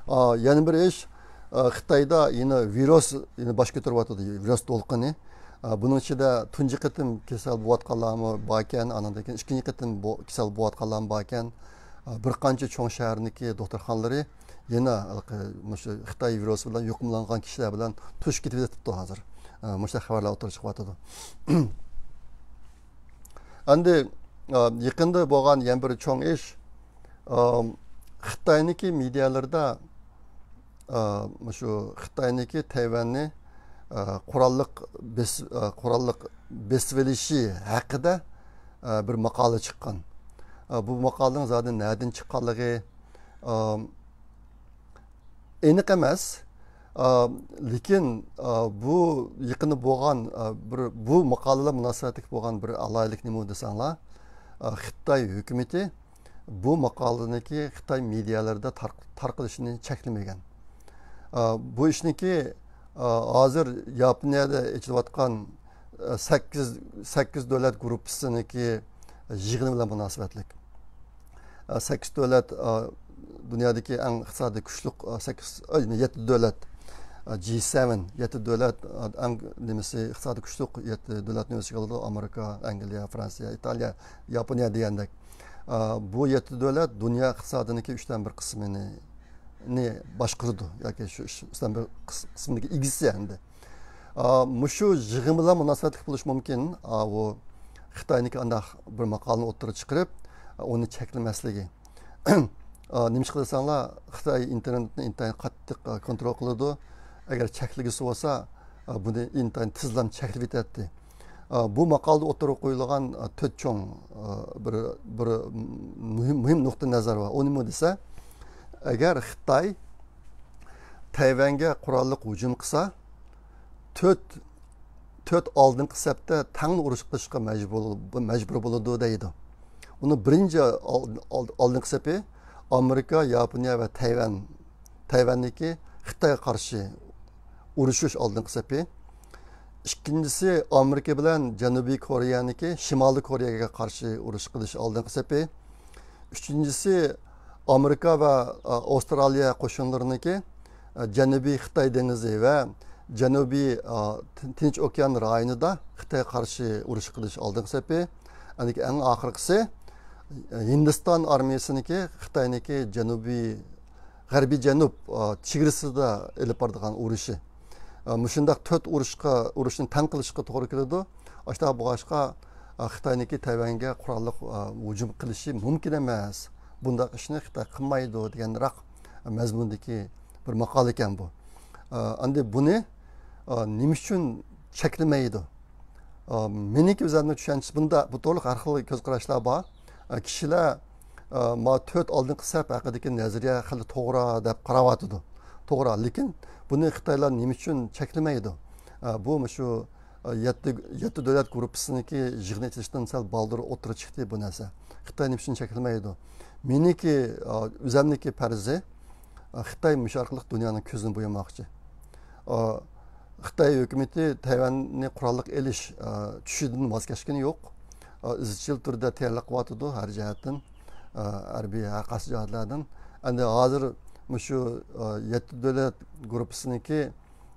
ئا، يەنە بىر ئىش، ئا، خىتايدا يەنە ۋىرۇس يەنە باش كۆتۈرۈۋاتىدۇ، ۋىرۇس دولقۇنى. ئا، بۇنىڭ ئىچىدە تۇنجى قېتىم كېسەل بولۇۋاتقانلارمۇ باركەن، ئانىڭدىن كېيىن ئىككىنچى قېتىم بو-، كېسەل بولۇۋاتقانلارمۇ باركەن. ئا، بىر قانچە چوڭ شەھەرنىڭكى دوختۇرخانىلىرى يەنە ھېلىقى مۇشۇ خىتاي ۋىرۇسى بىلەن يۇقۇملانغان كىشىلەر بىلەن توشۇپ كېتىۋېتىپتۇ ھازىر. ئا، مۇشۇنداق خەۋەرلەر ئوتتۇرىغا چىقىۋاتىدۇ. ئەمدى، ئا، يېقىندا بولغان يەنە بىر چوڭ ئىش، ئا، خىتاينىڭكى مېدىيالىرىدا، ئا، مۇشۇ خىتاينىڭكى تەيۋەننى، ئا، قوراللىق بېس-، ئا، قوراللىق بېسىۋېلىشى ھەققىدە، ئا، بىر ماقالە چىققان. ئا، بۇ ماقالىنىڭ زادى نەدىن چىققانلىقى، ئا، ئېنىق ئەمەس. ئا، لېكىن، ئا، بۇ يېقىندا بولغان، ئا، بىر، بۇ ماقالىلەر مۇناسىۋەتلىك بولغان بىر ئالاھىدىلىك نېمە دېسەڭلار، ئا، خىتاي ھۆكۈمىتى بۇ ماقالىنىڭكى خىتاي مېدىيالىرىدا تار-، تارقىلىشىنى چەكلىمىگەن. ئا، بۇ ئىشنىڭكى، ئا، ھازىر ياپونىيەدە ئېچىلىۋاتقان، ئا، سەككىز، سەككىز دۆلەت گۇرۇپپىسىنىڭكى يىغىنى بىلەن مۇناسىۋەتلىك. ئا، سەككىز دۆلەت، ئا، دۇنيادىكى ئەڭ ئىقتىسادىي كۈچلۈك، ئا، سەككىز، ئا، يەتتە دۆلەت، ئا، جى سەۋەن، يەتتە دۆلەت، ئا، ئەڭ نېمىسى ئىقتىسادىي كۈچلۈك يەتتە دۆلەتنىڭ ئۆز ئىچىگە ئالىدۇ. ئامېرىكا، ئەنگلىيە، فرانسىيە، ئىتالىيە، ياپونىيە دېگەندەك. ئا، بۇ يەتتە دۆلەت دۇنيا ئىقتىسادىنىڭكى ئۈچتىن بىر قىسمىنى، نى باشقۇرىدۇ ياكى شۇ ئۈچتىن بىر قىس-، قىسمىدىكى ئىگىسى ئەمدى. ئا، مۇشۇ يىغىن بىلەن مۇناسىۋەتلىك بولۇشى مۇمكىن. ئا، ئۇ خىتاينىڭكى ئانداق بىر ماقالىنى ئوتتۇرىغا چىقىرىپ، ئۇنى چەكلىمەسلىكى. ئا، نېمىشقا دېسەڭلار، خىتاي ئىنتېرنېتنى ئىنتايىن قاتتىق، ئا، كونترول قىلىدۇ. ئەگەر چەكلىگۈسى بولسا، ئا، بۇنى ئىنتايىن تېزلا چەكلىۋېتەتتى. ئا، بۇ ماقالىدە ئوتتۇرىغا قويۇلغان، ئا، تۆت چوڭ، ئا، بىر، بىر مۇھىم، مۇھىم نۇقتىئى نەزەر بار. ئۇ نېمە دېسە، ئەگەر خىتاي تەيۋەنگە قوراللىق ھۇجۇم قىلسا، تۆت، تۆت ئالدىنقى سەپتە تەڭلا ئۇرۇش قىلىشقا مەجبۇر، مەجبۇر بولىدۇ دەيدۇ. ئۇنىڭ بىرىنچى ئال-، ئال-، ئالدىنقى سەپى ئامېرىكا، ياپونىيە ۋە تەيۋەن، تەيۋەندىكى خىتايغا قارشى ئۇرۇشۇش ئالدىنقى سەپى. ئىككىنچىسى ئامېرىكا بىلەن جەنۇبىي كورېيەنىڭكى شىمالىي كورېيەگە قارشى ئۇرۇش قىلىش ئالدىنقى سەپى. ئۈچىنچىسى ئامېرىكا ۋە، ئا، ئاۋسترالىيە قوشۇنلىرىنىڭكى، ئا، جەنۇبىي خىتاي دېڭىزى ۋە جەنۇبىي، ئا، تىن-، تىنچ ئوكيان رايونىدا خىتايغا قارشى ئۇرۇش قىلىش ئالدىنقى سەپى. ئەنكى ئەڭ ئاخىرقىسى، ئا، ھىندىستان ئارمىيىسىنىڭكى خىتاينىڭكى جەنۇبىي، غەربىي جەنۇب، ئا، چېگرىسىدا ئېلىپ بارىدىغان ئۇرۇشى. ئا، مۇشۇنداق تۆت ئۇرۇشقا، ئۇرۇشنى تەڭ قىلىشقا توغرا كېلىدۇ. ئاشۇنداق بولغاچقا، ئا، خىتاينىڭكى تەيۋەنگە قوراللىق، ئا، ھۇجۇم قىلىشى مۇمكىن ئەمەس. بۇنداق ئىشنى خىتاي قىلمايدۇ دېگەنراق مەزمۇندىكى بىر ماقالە ئىكەن بۇ. ئا، ئەمدى بۇنى، ئا، نېمە ئۈچۈن چەكلىمەيدۇ؟ ئا، مېنىڭكى ئۆزۈمنىڭ چۈشەنچىسى بۇندا، بۇ توغرىلىق ھەر خىل كۆز قاراشلار بار. ئا، كىشىلەر، ئا، ما تۆت ئالدىنقى سەپ ھەققىدىكى نەزەرىيە خېلى توغرا دەپ قاراۋاتىدۇ. توغرا، لېكىن بۇنى خىتايلار نېمە ئۈچۈن چەكلىمەيدۇ؟ ئا، بۇ مۇشۇ، ئا، يەتتە، يەتتە دۆلەت گۇرۇپپىسىنىڭكى يىغىنى ئېچىلىشتىن سەل بالدۇر ئوتتۇرىغا چىقتى بۇ نەرسە. خىتاي نېمە ئۈچۈن چەكلىمەيدۇ؟ مېنىڭكى، ئا، ئۆزۈمنىڭكى پەرىزى، ئا، خىتاي مۇشۇ ئارقىلىق دۇنيانىڭ كۆزىنى بويىماقچى. ئا، خىتاي ھۆكۈمىتى تەيۋەننى قوراللىق ئېلىش، ئا، چۈشىدىن ۋاز كەچكىنى يوق. ئا، ئىزچىل تۈردە تەييارلىق قىلىۋاتىدۇ ھەر جەھەتتىن، ئا، ھەربىي ھەر قايسى جەھەتلەردىن. ئەمدى ھازىر مۇشۇ، ئا، يەتتە دۆلەت گۇرۇپپىسىنىڭكى،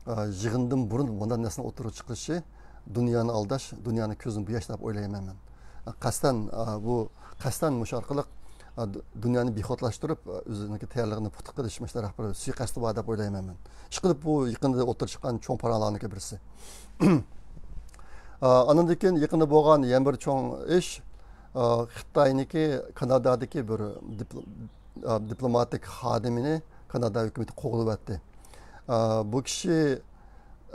ئا، يىغىندىن بۇرۇن مۇنداق نەرسىنى ئوتتۇرىغا چىقىرىشى دۇنيانى ئالداش، دۇنيانىڭ كۆزىنى بوياش دەپ ئويلايمەن مەن. قەستەن، ئا، بۇ، قەستەن مۇشۇ ئارقىلىق، ئا، دۇ-، دۇنيانى بىخۇدلاشتۇرۇپ، ئا، ئۆزىنىڭكى تەييارلىقىنى پۇختا قىلىش مۇشۇنداق بىر سۇيىقەستى بار دەپ ئويلايمەن مەن. ئىشقىلىپ بۇ يېقىندا ئوتتۇرىغا چىققان چوڭ پاراڭلارنىڭكى بىرسى. ئا، ئاندىن كېيىن يېقىندا بولغان يەنە بىر چوڭ ئىش، ئا، خىتاينىڭكى كانادادىكى بىر دىپل-، ئا، دىپلوماتىك خادىمىنى كانادا ھۆكۈمىتى قوغلىۋەتتى. ئا، بۇ كىشى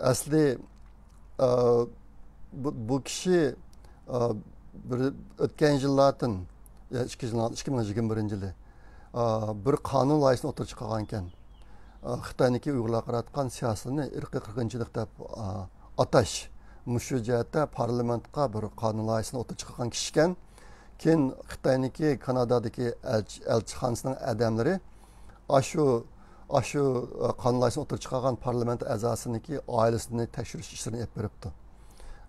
ئەسلى، ئا، بۇ، بۇ كىشى، ئا، بىر ئۆتكەن يىللاردىن، يا، ئىككى يىل، ئىككى مىڭ يىگىرمە بىرىنچى يىلى، ئا، بىر قانۇن لايىھىسىنى ئوتتۇرىغا چىقارغانىكەن. ئا، خىتاينىڭكى ئۇيغۇرلارغا قاراتقان سىياسىتىنى ئىرقىي قىرغىنچىلىق دەپ، ئا، ئاتاش. مۇشۇ جەھەتتە پارلامېنتقا بىر قانۇن لايىھىسىنى ئوتتۇرىغا چىقارغان كىشىكەن. كېيىن خىتاينىڭكى كانادادىكى ئەلچى-، ئەلچىخانىسىنىڭ ئادەملىرى ئاشۇ، ئاشۇ، ئا، قانۇن لايىھىسىنى ئوتتۇرىغا چىقارغان پارلامېنت ئەزاسىنىڭكى ئائىلىسىنى تەكشۈرۈش ئىشلىرىنى ئېلىپ بېرىپتۇ.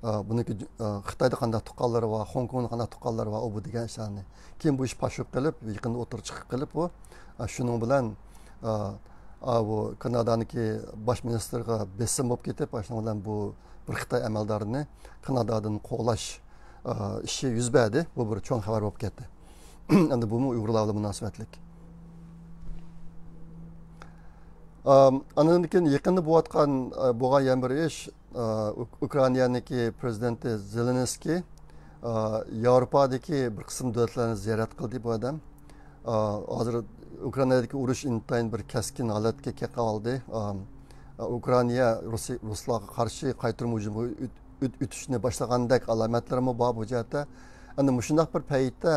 ئا، بۇنىڭكى، ئا، خىتايدا قانداق تۇغقانلىرى بار، خوڭكوڭدا قانداق تۇغقانلىرى بار، ئۇ بۇ دېگەن ئىشلارنى. كېيىن بۇ ئىش پاش بولۇپ قېلىپ، يېقىندا ئوتتۇرىغا چىقىپ قېلىپ، بۇ، ئا، شۇنىڭ بىلەن، ئا، ئا، بۇ كانادانىڭكى باش مىنىستىرغا بېسىم بولۇپ كېتىپ، شۇنىڭ بىلەن بۇ بىر خىتاي ئەمەلدارىنى كانادادىن قوغلاش، ئا، ئىشى يۈز بەردى. بۇ بىر چوڭ خەۋەر بولۇپ كەتتى. ئەمدى بۇمۇ ئۇيغۇرلار بىلەن مۇناسىۋەتلىك. ئا، ئاندىن كېيىن يېقىندا بولۇۋاتقان، ئا، بولغان يەنە بىر ئىش، ئا، ئۇك-، ئۇكرائىنانىڭكى پرېزىدېنتى زېلېنسكىي، ئا، ياۋروپادىكى بىر قىسىم دۆلەتلەرنى زىيارەت قىلدى بۇ ئادەم. ئا، ھازىر ئۇكرائىنادىكى ئۇرۇش ئىنتايىن بىر كەسكىن ھالەتكە كېلىپ قالدى. ئا، ئۇكرائىنا رۇسى-، رۇسلارغا قارشى قايتۇرما ھۇجۇمغا ئۆت-، ئۆت-، ئۆتۈشنى باشلىغاندەك ئالامەتلەرمۇ بار بۇ جەھەتتە. ئەمدى مۇشۇنداق بىر پەيتتە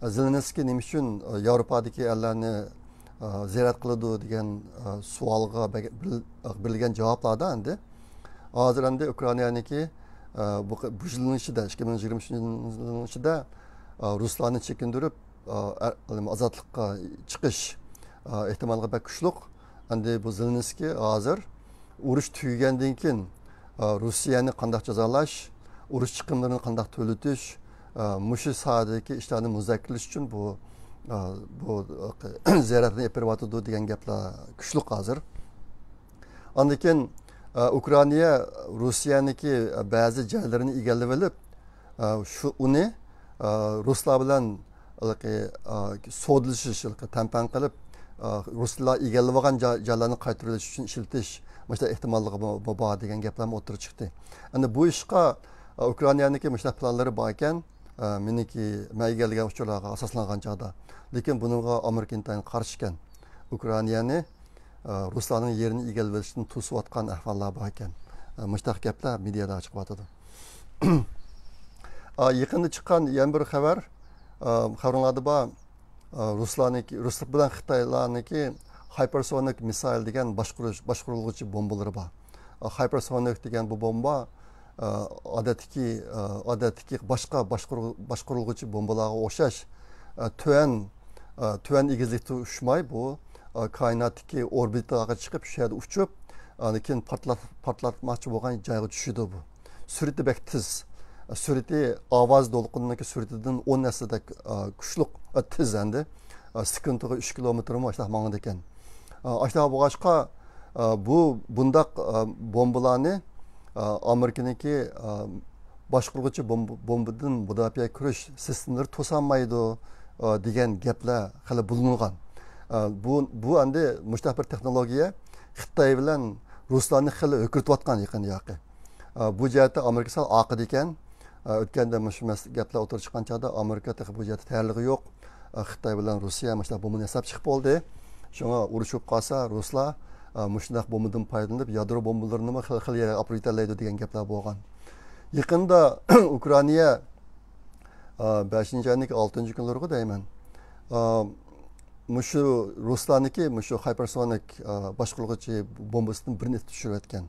زېلېنسكىي نېمە ئۈچۈن، ئا، ياۋروپادىكى ئەللەرنى، ئا، زىيارەت قىلىدۇ دېگەن، ئا، سوئالغا بەگ-، بىل-، بېرىلگەن جاۋابلاردا ئەمدى ھازىر ئەمدى ئۇكرائىنانىڭكى، ئا، بۇ، بۇ يىلنىڭ ئىچىدە، ئىككى مىڭ يىگىرمە ئۈچىنچى يىلنىڭ ئىچىدە، ئا، رۇسلارنى چېكىندۈرۈپ، ئا، ئە-، ئازادلىققا چىقىش، ئا، ئېھتىماللىقى بەك كۈچلۈك. ئەمدى بۇ زېلېنسكىي ھازىر ئۇرۇش تۈگىگەندىن كېيىن، ئا، روسىيەنى قانداق جازالاش، ئۇرۇش چىقىملىرىنى قانداق تۆلىتىش، ئا، مۇشۇ ساھەدىكى ئىشلارنى مۇزاكىرىلەش ئۈچۈن بۇ، ئا، بۇ، ئا، زىيارەتنى ئېلىپ بېرىۋاتىدۇ دېگەن گەپلەر كۈچلۈك ھازىر. ئاندىن كېيىن، ئا، ئۇكرائىنا روسىيەنىڭكى بەزى جايلىرىنى ئىگىلىۋېلىپ، ئا، شۇ، ئۇنى، ئا، رۇسلار بىلەن ھېلىقى، ئا، سودىلىشىش، ھېلىقى تەڭپەڭ قىلىپ، ئا، رۇسلار ئىگىلىۋالغان جا-، جايلارنى قايتۇرۇۋېلىش ئۈچۈن ئىشلىتىش، مۇشۇنداق ئېھتىماللىقى بار، بار دېگەن گەپلەرمۇ ئوتتۇرىغا چىقتى. ئەمدى بۇ ئىشقا، ئا، ئۇكرائىنانىڭكى مۇشۇنداق پىلانلىرى بار ئىكەن، ئا، مېنىڭكى، مەن ئىگىلىگەن ئۇچۇرلارغا ئاساسلانغان چاغدا. لېكىن بۇنىڭغا ئامېرىكا ئىنتايىن قارشى ئىكەن. ئۇكرائىنانى ئا، رۇسلارنىڭ يېرىنى ئىگىلىۋېلىشتىن توسۇۋاتقان ئەھۋاللار بار ئىكەن. ئا، مۇشۇنداق گەپلەر مېدىيادا چىقىۋاتىدۇ. ئا، يېقىندا چىققان يەنە بىر خەۋەر، ئا، خەۋىرىڭلاردا بار، ئا، رۇسلارنىڭكى، رۇسلار بىلەن خىتايلارنىڭكى ھايپېرسونىك مىسسايل دېگەن باشقۇرۇش، باشقۇرۇلغۇچى بومبىلىرى بار. ئا، ھايپېرسونىك دېگەن بۇ بومبا، ئا، ئادەتتىكى، ئا، ئادەتتىكى باشقا باشقۇرۇ-، باشقۇرۇلغۇچى بومبىلارغا ئوخشاش، ئا، تۆۋەن، ئا، تۆۋەن ئېگىزلىكتە ئۇچماي، بۇ، ئا، كائىناتتىكى ئوربىتاغا چىقىپ، شۇ يەردە ئۇچۇپ، ئاندىن كېيىن پارتلات-، پارتلاتماقچى بولغان جايغا چۈشىدۇ بۇ. سۈرئىتى بەك تېز. سۈرئىتى ئاۋاز دولقۇنىنىڭكى سۈرئىتىدىن ئون ھەسسىدەك، ئا، كۈچلۈك، ئا، تېز ئەمدى. ئا، سېكۇنتىغا ئۈچ كىلومېتىرمۇ ئاشۇنداق ماڭىدىكەن. ئا، ئاشۇنداق بولغاچقا، ئا، بۇ، بۇنداق، ئا، بومبىلارنى، ئا، ئامېرىكىنىڭكى، ئا، باشقۇرغۇچى بومب-، بومبىدىن مۇداپىئە كۆرۈش سىستېمىلىرى توسالمايدۇ، ئا، دېگەن گەپلەر خېلى بولۇنغان. ئا، بۇ، بۇ ئەمدى مۇشۇنداق بىر تېخنولوگىيە خىتاي بىلەن رۇسلارنى خېلى ھۆكۈرتۈۋاتقان يېقىندا ياقى. ئا، بۇ جەھەتتە ئامېرىكا سەل ئارقىدا ئىكەن. ئا، ئۆتكەندە مۇشۇ مەس-، گەپلەر ئوتتۇرىغا چىققان چاغدا ئامېرىكا تېخى بۇ جەھەتتە تەييارلىقى يوق. ئا، خىتاي بىلەن روسىيە مۇشۇنداق بومبىنى ياساپ چىقىپ بولدى. شۇڭا ئۇرۇش بولۇپ قالسا، رۇسلار، ئا، مۇشۇنداق بومبىدىن پايدىلىنىپ، يادرو بومبىلىرىنىمۇ خېلى، خېلى يەرگە ئاپىرىپ يېتەلەيدۇ دېگەن گەپلەر بولغان. يېقىندا ئۇكرائىنا، ئا، بەشىنچى ئاينىڭ ئالتىنچى كۈنلىرىغۇ دەيمەن. ئا، مۇشۇ رۇسلارنىڭكى مۇشۇ ھايپېرسونىك، ئا، باشقۇرغۇچى بومبىسىدىن بىرنى ئېتىپ چۈشۈرۈۋەتكەن.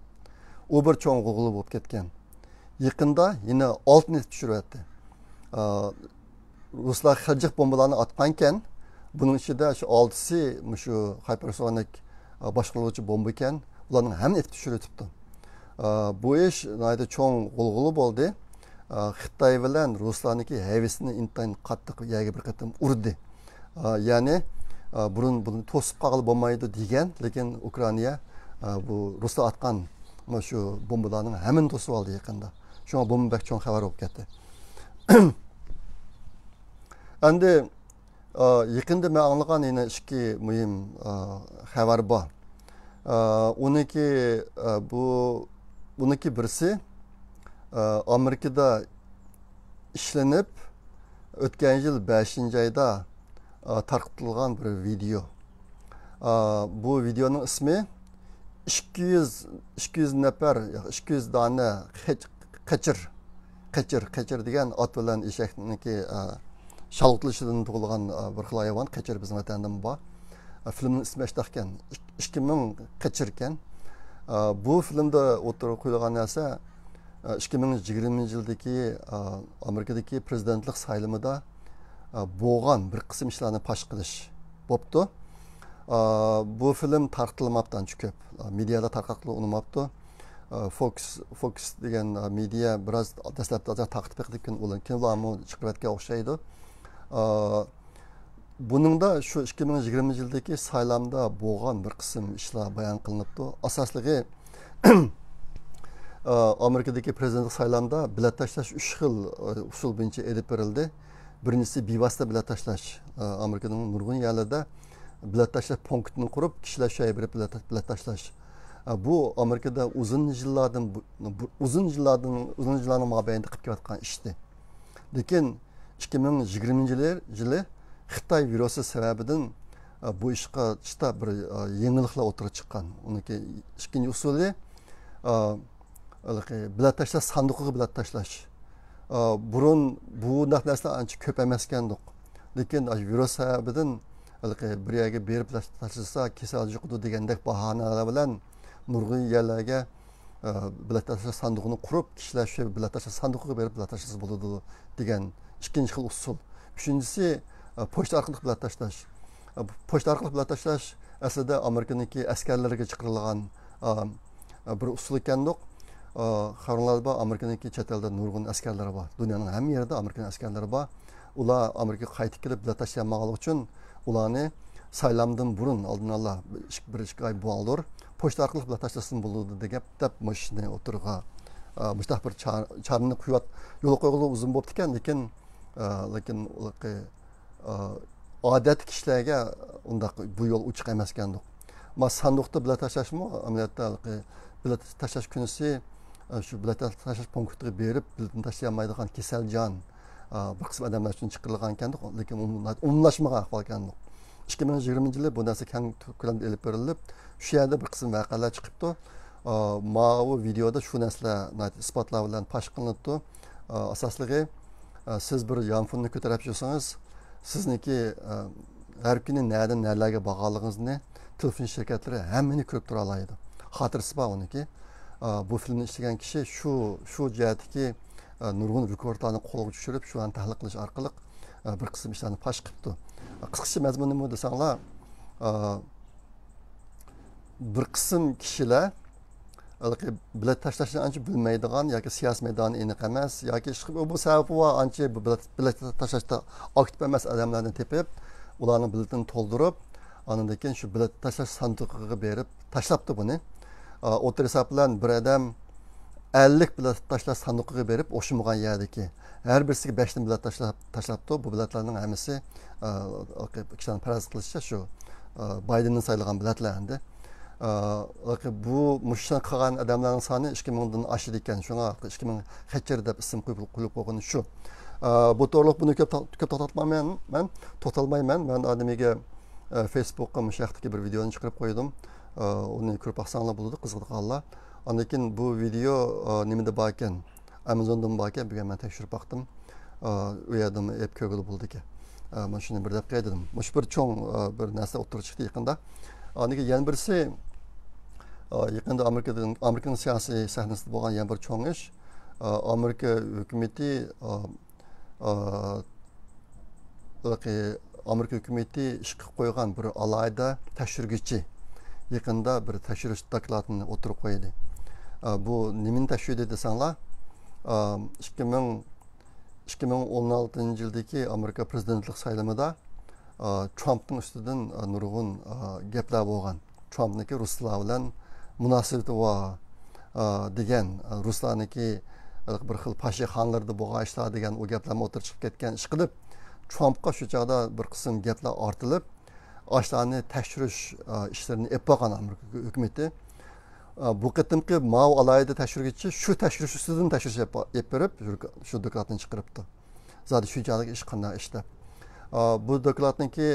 ئۇ بىر چوڭ غۇلغۇلا بولۇپ كەتكەن. يېقىندا يەنە ئالتىنى ئېتىپ چۈشۈرۈۋەتتى. ئا، رۇسلار خېلى جىق بومبىلارنى ئاتقانكەن، بۇنىڭ ئىچىدە شۇ ئالتىسى مۇشۇ ھايپېرسونىك، ئا، باشقۇرغۇچى بومبا ئىكەن، ئۇلارنىڭ ھەممىنى ئېتىپ چۈشۈرۈۋېتىپتۇ. ئا، بۇ ئىش ناھايىتى چوڭ غۇلغۇلا بولدى. ئا، خىتاي بىلەن رۇسلارنىڭكى ھەۋىسىنى ئىنتايىن قاتتىق يەرگە بىر قېتىم ئۇردى. ئا، يەنى، ئا، بۇرۇن بۇنى توسۇپ قالغىلى بولمايدۇ دېگەن، لېكىن ئۇكرائىنا، ئا، بۇ رۇسلار ئاتقان مانا شۇ بومبىلارنىڭ ھەممىنى توسۇۋالدى يېقىندا. شۇڭا بۇمۇ بەك چوڭ خەۋەر بولۇپ كەتتى. ئەمدى، ئا، يېقىندا مەن ئاڭلىغان يەنە ئىككى مۇھىم، ئا، خەۋەر بار. ئا، ئۇنىڭكى، ئا، بۇ، بۇنىڭكى بىرسى، ئا، ئامېرىكىدا ئىشلىنىپ، ئۆتكەن يىل بەشىنچى ئايدا، ئا، تارقىتىلغان بىر ۋىدېو. ئا، بۇ ۋىدېئونىڭ ئىسمى ئىككى يۈز، ئىككى يۈز نەپەر، ياق، ئىككى يۈز دانە قېچ-، قېچىر، قېچىر، قېچىر دېگەن ئات بىلەن ئېشەكنىڭكى، ئا، شالغىتىلىشىدىن تۇغۇلغان، ئا، بىر خىل ھايۋان، قېچىر بىزنىڭ ۋەتەندىمۇ بار. ئا، فىلىمنىڭ ئىسمى ئاشۇنداق ئىكەن. ئىك-، ئىككى مىڭ قېچىر ئىكەن. ئا، بۇ فىلىمدا ئوتتۇرىغا قويۇلغان نەرسە، ئىككى مىڭ يىگىرمىنچى يىلدىكى، ئا، ئامېرىكىدىكى پرېزىدېنتلىق سايلىمىدا، ئا، بولغان بىر قىسىم ئىشلارنى پاش قىلىش بوپتۇ. ئا، بۇ فىلىم تارقىتىلماپتۇ ئانچە كۆپ. ئا، مېدىيادا تارقاتقىلى ئۇنىماپتۇ. ئا، فوكس، فوكس دېگەن، ئا، مېدىيا بىراز دەسلەپتە ئازراق تارقىتىپ بېقىدۇ، كېيىن ئۇلار، كېيىن ئۇلارمۇ چىقىرىۋەتكەن ئوخشايدۇ. ئا، بۇنىڭدا شۇ ئىككى مىڭ يىگىرمىنچى يىلدىكى سايلامدا بولغان بىر قىسىم ئىشلار بايان قىلىنىپتۇ. ئاساسلىقى، ئامېرىكىدىكى پرېزىدېنتلىق سايلامدا بېلەت تاشلاش ئۈچ خىل، ئۇسۇل بويىچە ئېلىپ بېرىلدى. بىرىنچىسى بىۋاسىتە بېلەت تاشلاش. ئامېرىكىنىڭ نۇرغۇن يەرلىرىدە بېلەت تاشلاش پونكىتىنى قۇرۇپ، كىشىلەر شۇ يەرگە بېرىپ بېلەت، بېلەت تاشلاش. بۇ ئامېرىكىدا ئۇزۇن يىللاردىن بۇ-، بۇ-، ئۇزۇن يىللاردىن، ئۇزۇن يىللارنىڭ مابەينىدە قىلىپ كېلىۋاتقان ئىشتى. لېكىن ئىككى مىڭ يىگىرمىنچى يىلى، يىلى خىتاي ۋىرۇسى سەۋەبىدىن، ئە، بۇ ئىشقا شتاب بىر، ئە، يېڭىلىقلار ئوتتۇرىغا چىققان. ئۇنىڭكى ئىككىنچى ئۇسۇلى، ئە، ھېلىقى بېلەت تاشلاش ساندۇقىغا بېلەت تاشلاش. ئە، بۇرۇن بۇنداق نەرسىلەر ئانچە كۆپ ئەمەسكەندۇق. لېكىن ئاشۇ ۋىرۇس سەۋەبىدىن ھېلىقى بىر يەرگە بېرىپ بېلەت تاشلىسا كېسەل يۇقىدۇ دېگەندەك باھانىلەر بىلەن نۇرغۇن يەرلەرگە، ئە، بېلەت تاشلاش ساندۇقىنى قۇرۇپ، كىشىلەر شۇ بېلەت تاشلاش ساندۇقىغا بېرىپ بېلەت تاشلىسا بولىدۇ دېگەن ئىككىنچى خىل ئۇسۇل. ئۈچىنچىسى، ئە، پوچتا ئارقىلىق بېلەت تاشلاش. ئە، پوچتا ئارقىلىق بېلەت تاشلاش ئەسلىدە ئامېرىكىنىڭكى ئەسكەرلىرىگە چىقىرىلغان، ئە، ئە، بىر ئۇسۇل ئىكەندۇق. ئە، خەۋىرىڭلاردا بار، ئامېرىكىنىڭكى چەت ئەلدە نۇرغۇن ئەسكەرلىرى بار. دۇنيانىڭ ھەممە يېرىدە ئامېرىكىنىڭ ئەسكەرلىرى بار. ئۇلار ئامېرىكىغا قايتىپ كېلىپ بېلەت تاشلىيالمىغانلىقى ئۈچۈن ئۇلارنى سايلامدىن بۇرۇن، ئالدىن ئالا بىر ئىككى، بىر ئىككى ئاي بۇرۇن پوچتا ئارقىلىق بېلەت تاشلىسىمۇ بولىدۇ دەپ، دەپ مۇشۇنى ئوتتۇرىغا، ئە، مۇشۇنداق بىر چا-، چارىنى قويۇۋات-، يولغا قويغىلى ئۇزۇن بوپتىكەن، لېكىن، ئە، لېكىن، ئە، ئادەتتىكى كىشىلەرگە ئۇنداق بۇ يول ئوچۇق ئەمەسكەندۇق. ما ساندۇقتا بېلەت تاشلاشمۇ ئەمەلىيەتتە ھېلىقى بېلەت تاشلاش كۈنىسى، ئە، شۇ بېلەت تاشلاش پونكىتىغا بېرىپ بېلىتىنى تاشلىيالمايدىغان كېسەلجان، ئە، بىر قىسىم ئادەملەر ئۈچۈن چىقىرىلغان ئىكەندۇق، لېكىن ئومۇم-، ئومۇملاشمىغان ئەھۋال ئىكەندۇق. ئىككى مىڭ يىگىرمىنچى يىلى بۇ نەرسە كەڭ كۆلەمدە ئېلىپ بېرىلىپ، شۇ يەردە بىر قىسىم ۋەقەلەر چىقىپتۇ. ئە، ماۋۇ ۋىدېئودا شۇ نەرسىلەر ناھايىتى ئىسپاتلار بىلەن پاش قىلىنىپتۇ. ئە، ئاساسلىقى، ئە، سىز بىر يانفوننى كۆتۈرۈپ يۈرسىڭىز، سىزنىڭكى، ئە، ھەر كۈنى نەدىن نەلەرگە بارغانلىقىڭىزنى تېلېفون شىركەتلىرى ھەممىنى كۆرۈپ تۇرالايدۇ. خاتىرىسى بار ئۇنىڭكى. ئە، بۇ فىلىمنى ئىشلىگەن كىشى شۇ، شۇ جەھەتتىكى، ئە، نۇرغۇن رېكوردلارنى قولغا چۈشۈرۈپ، شۇلارنى تەھلىل قىلىش ئارقىلىق، ئە، بىر قىسىم ئىشلارنى پاش قىپتۇ. ئە، قىسقىچە مەزمۇنى نېمە دېسەڭلار، ئە، بىر قىسىم كىشىلەر ھېلىقى بېلەت تاشلاشنى ئانچە بىلمەيدىغان ياكى سىياسىي مەيدانى ئېنىق ئەمەس ياكى ئىشقىلىپ بۇ سەۋەبى بار، ئانچە بۇ بېلەت، بېلەت تاشلاشتا ئاكتىپ ئەمەس ئادەملەرنى تېپىپ، ئۇلارنىڭ بېلىتىنى تولدۇرۇپ، ئاندىن كېيىن شۇ بېلەت تاشلاش ساندۇقىغا بېرىپ تاشلاپتۇ بۇنى. ئا، ئوتتۇرا ھېساب بىلەن بىر ئادەم ئەللىك بېلەت تاشلاش ساندۇقىغا بېرىپ، ئوخشىمىغان يەردىكى ھەر بىرسىگە بەشتىن بېلەت تاشلاپ، تاشلاپتۇ. بۇ بېلەتلەرنىڭ ھەممىسى، ئا، كىشىلەرنىڭ پەرەز قىلىشىچە شۇ، ئا، بايدېننى سايلىغان بېلەتلەر ئەمدى. ئا، بۇ مۇشۇ ئىشلارنى قىلغان ئادەملەرنىڭ سانى ئىككى مىڭدىن ئاشىدىكەن. شۇڭا ئىككى مىڭ خېچىر دەپ ئىسىم قويۇپ، قويۇپ قويغىنى شۇ. ئا، بۇ توغرىلىق بۇنى كۆپ تو-، كۆپ توختاتمايمەن مەن. توختالمايمەن. مەن ئادىمىگە، ئا، فېيسبۇكقا مۇشۇ ھەقتىكى بىر ۋىدېونى چىقىرىپ قويدۇم. ئا، ئۇنى كۆرۈپ باقساڭلار بولىدۇ، قىزىقىدىغانلار. ئاندىن كېيىن بۇ ۋىدېو، ئا، نېمىدە باركەن؟ ئامازوندىمۇ باركەن، بۈگۈن مەن تەكشۈرۈپ باقتىم. ئا، ئۇ يەردىمۇ ئېلىپ كۆرگىلى بولىدىكەن. ئا، مانا شۇنى بىر دەپ قوياي دېدىم. مۇشۇ بىر چوڭ، ئا، بىر نەرسە ئوتتۇرىغا چىقتى يېقىندا. ئاندىن كېيىن يەنە بىرسى، ئا، يېقىندا ئامېرىكىدىن، ئامېرىكىنىڭ سىياسىي سەھنىسىدە بولغان يەنە بىر چوڭ ئىش، ئا، ئامېرىكا ھۆكۈمىتى، ئا، ئا، ھېلىقى ئامېرىكا ھۆكۈمىتى ئىشقا قويغان بىر ئالاھىدە تەكشۈرگۈچى يېقىندا بىر تەكشۈرۈش دوكلاتىنى ئوتتۇرىغا قويدى. ئا، بۇ نېمىنى تەكشۈردى دېسەڭلار، ئا، ئىككى مىڭ، ئىككى مىڭ ئون ئالتىنچى يىلدىكى ئامېرىكا پرېزىدېنتلىق سايلىمىدا، ئا، ترامپنىڭ ئۈستىدىن، ئا، نۇرغۇن، ئا، گەپلەر بولغان. ترامپنىڭكى رۇسلار بىلەن مۇناسىۋىتى بار، ئا، دېگەن، ئا، رۇسلارنىڭكى بىر خىل پاشىخانلىرىدا بولغان ئىشلار دېگەن ئۇ گەپلەرمۇ ئوتتۇرىغا چىقىپ كەتكەن ئىشقىلىپ، ترامپقا شۇ چاغدا بىر قىسىم گەپلەر ئارتىلىپ، ئاشۇلارنى تەكشۈرۈش، ئا، ئىشلىرىنى ئېلىپ بارغان ئامېرىكا ھۆكۈمىتى. ئا، بۇ قېتىمقى ماۋۇ ئالاھىدە تەكشۈرگۈچى شۇ تەكشۈرۈش ئۈستىدىن تەكشۈرۈش ئېلىپ، ئېلىپ بېرىپ، شۇ دوكلاتنى چىقىرىپتۇ. زادى شۇنچىلىك ئىش قانداق ئىش دەپ. ئا، بۇ دوكلاتنىڭكى،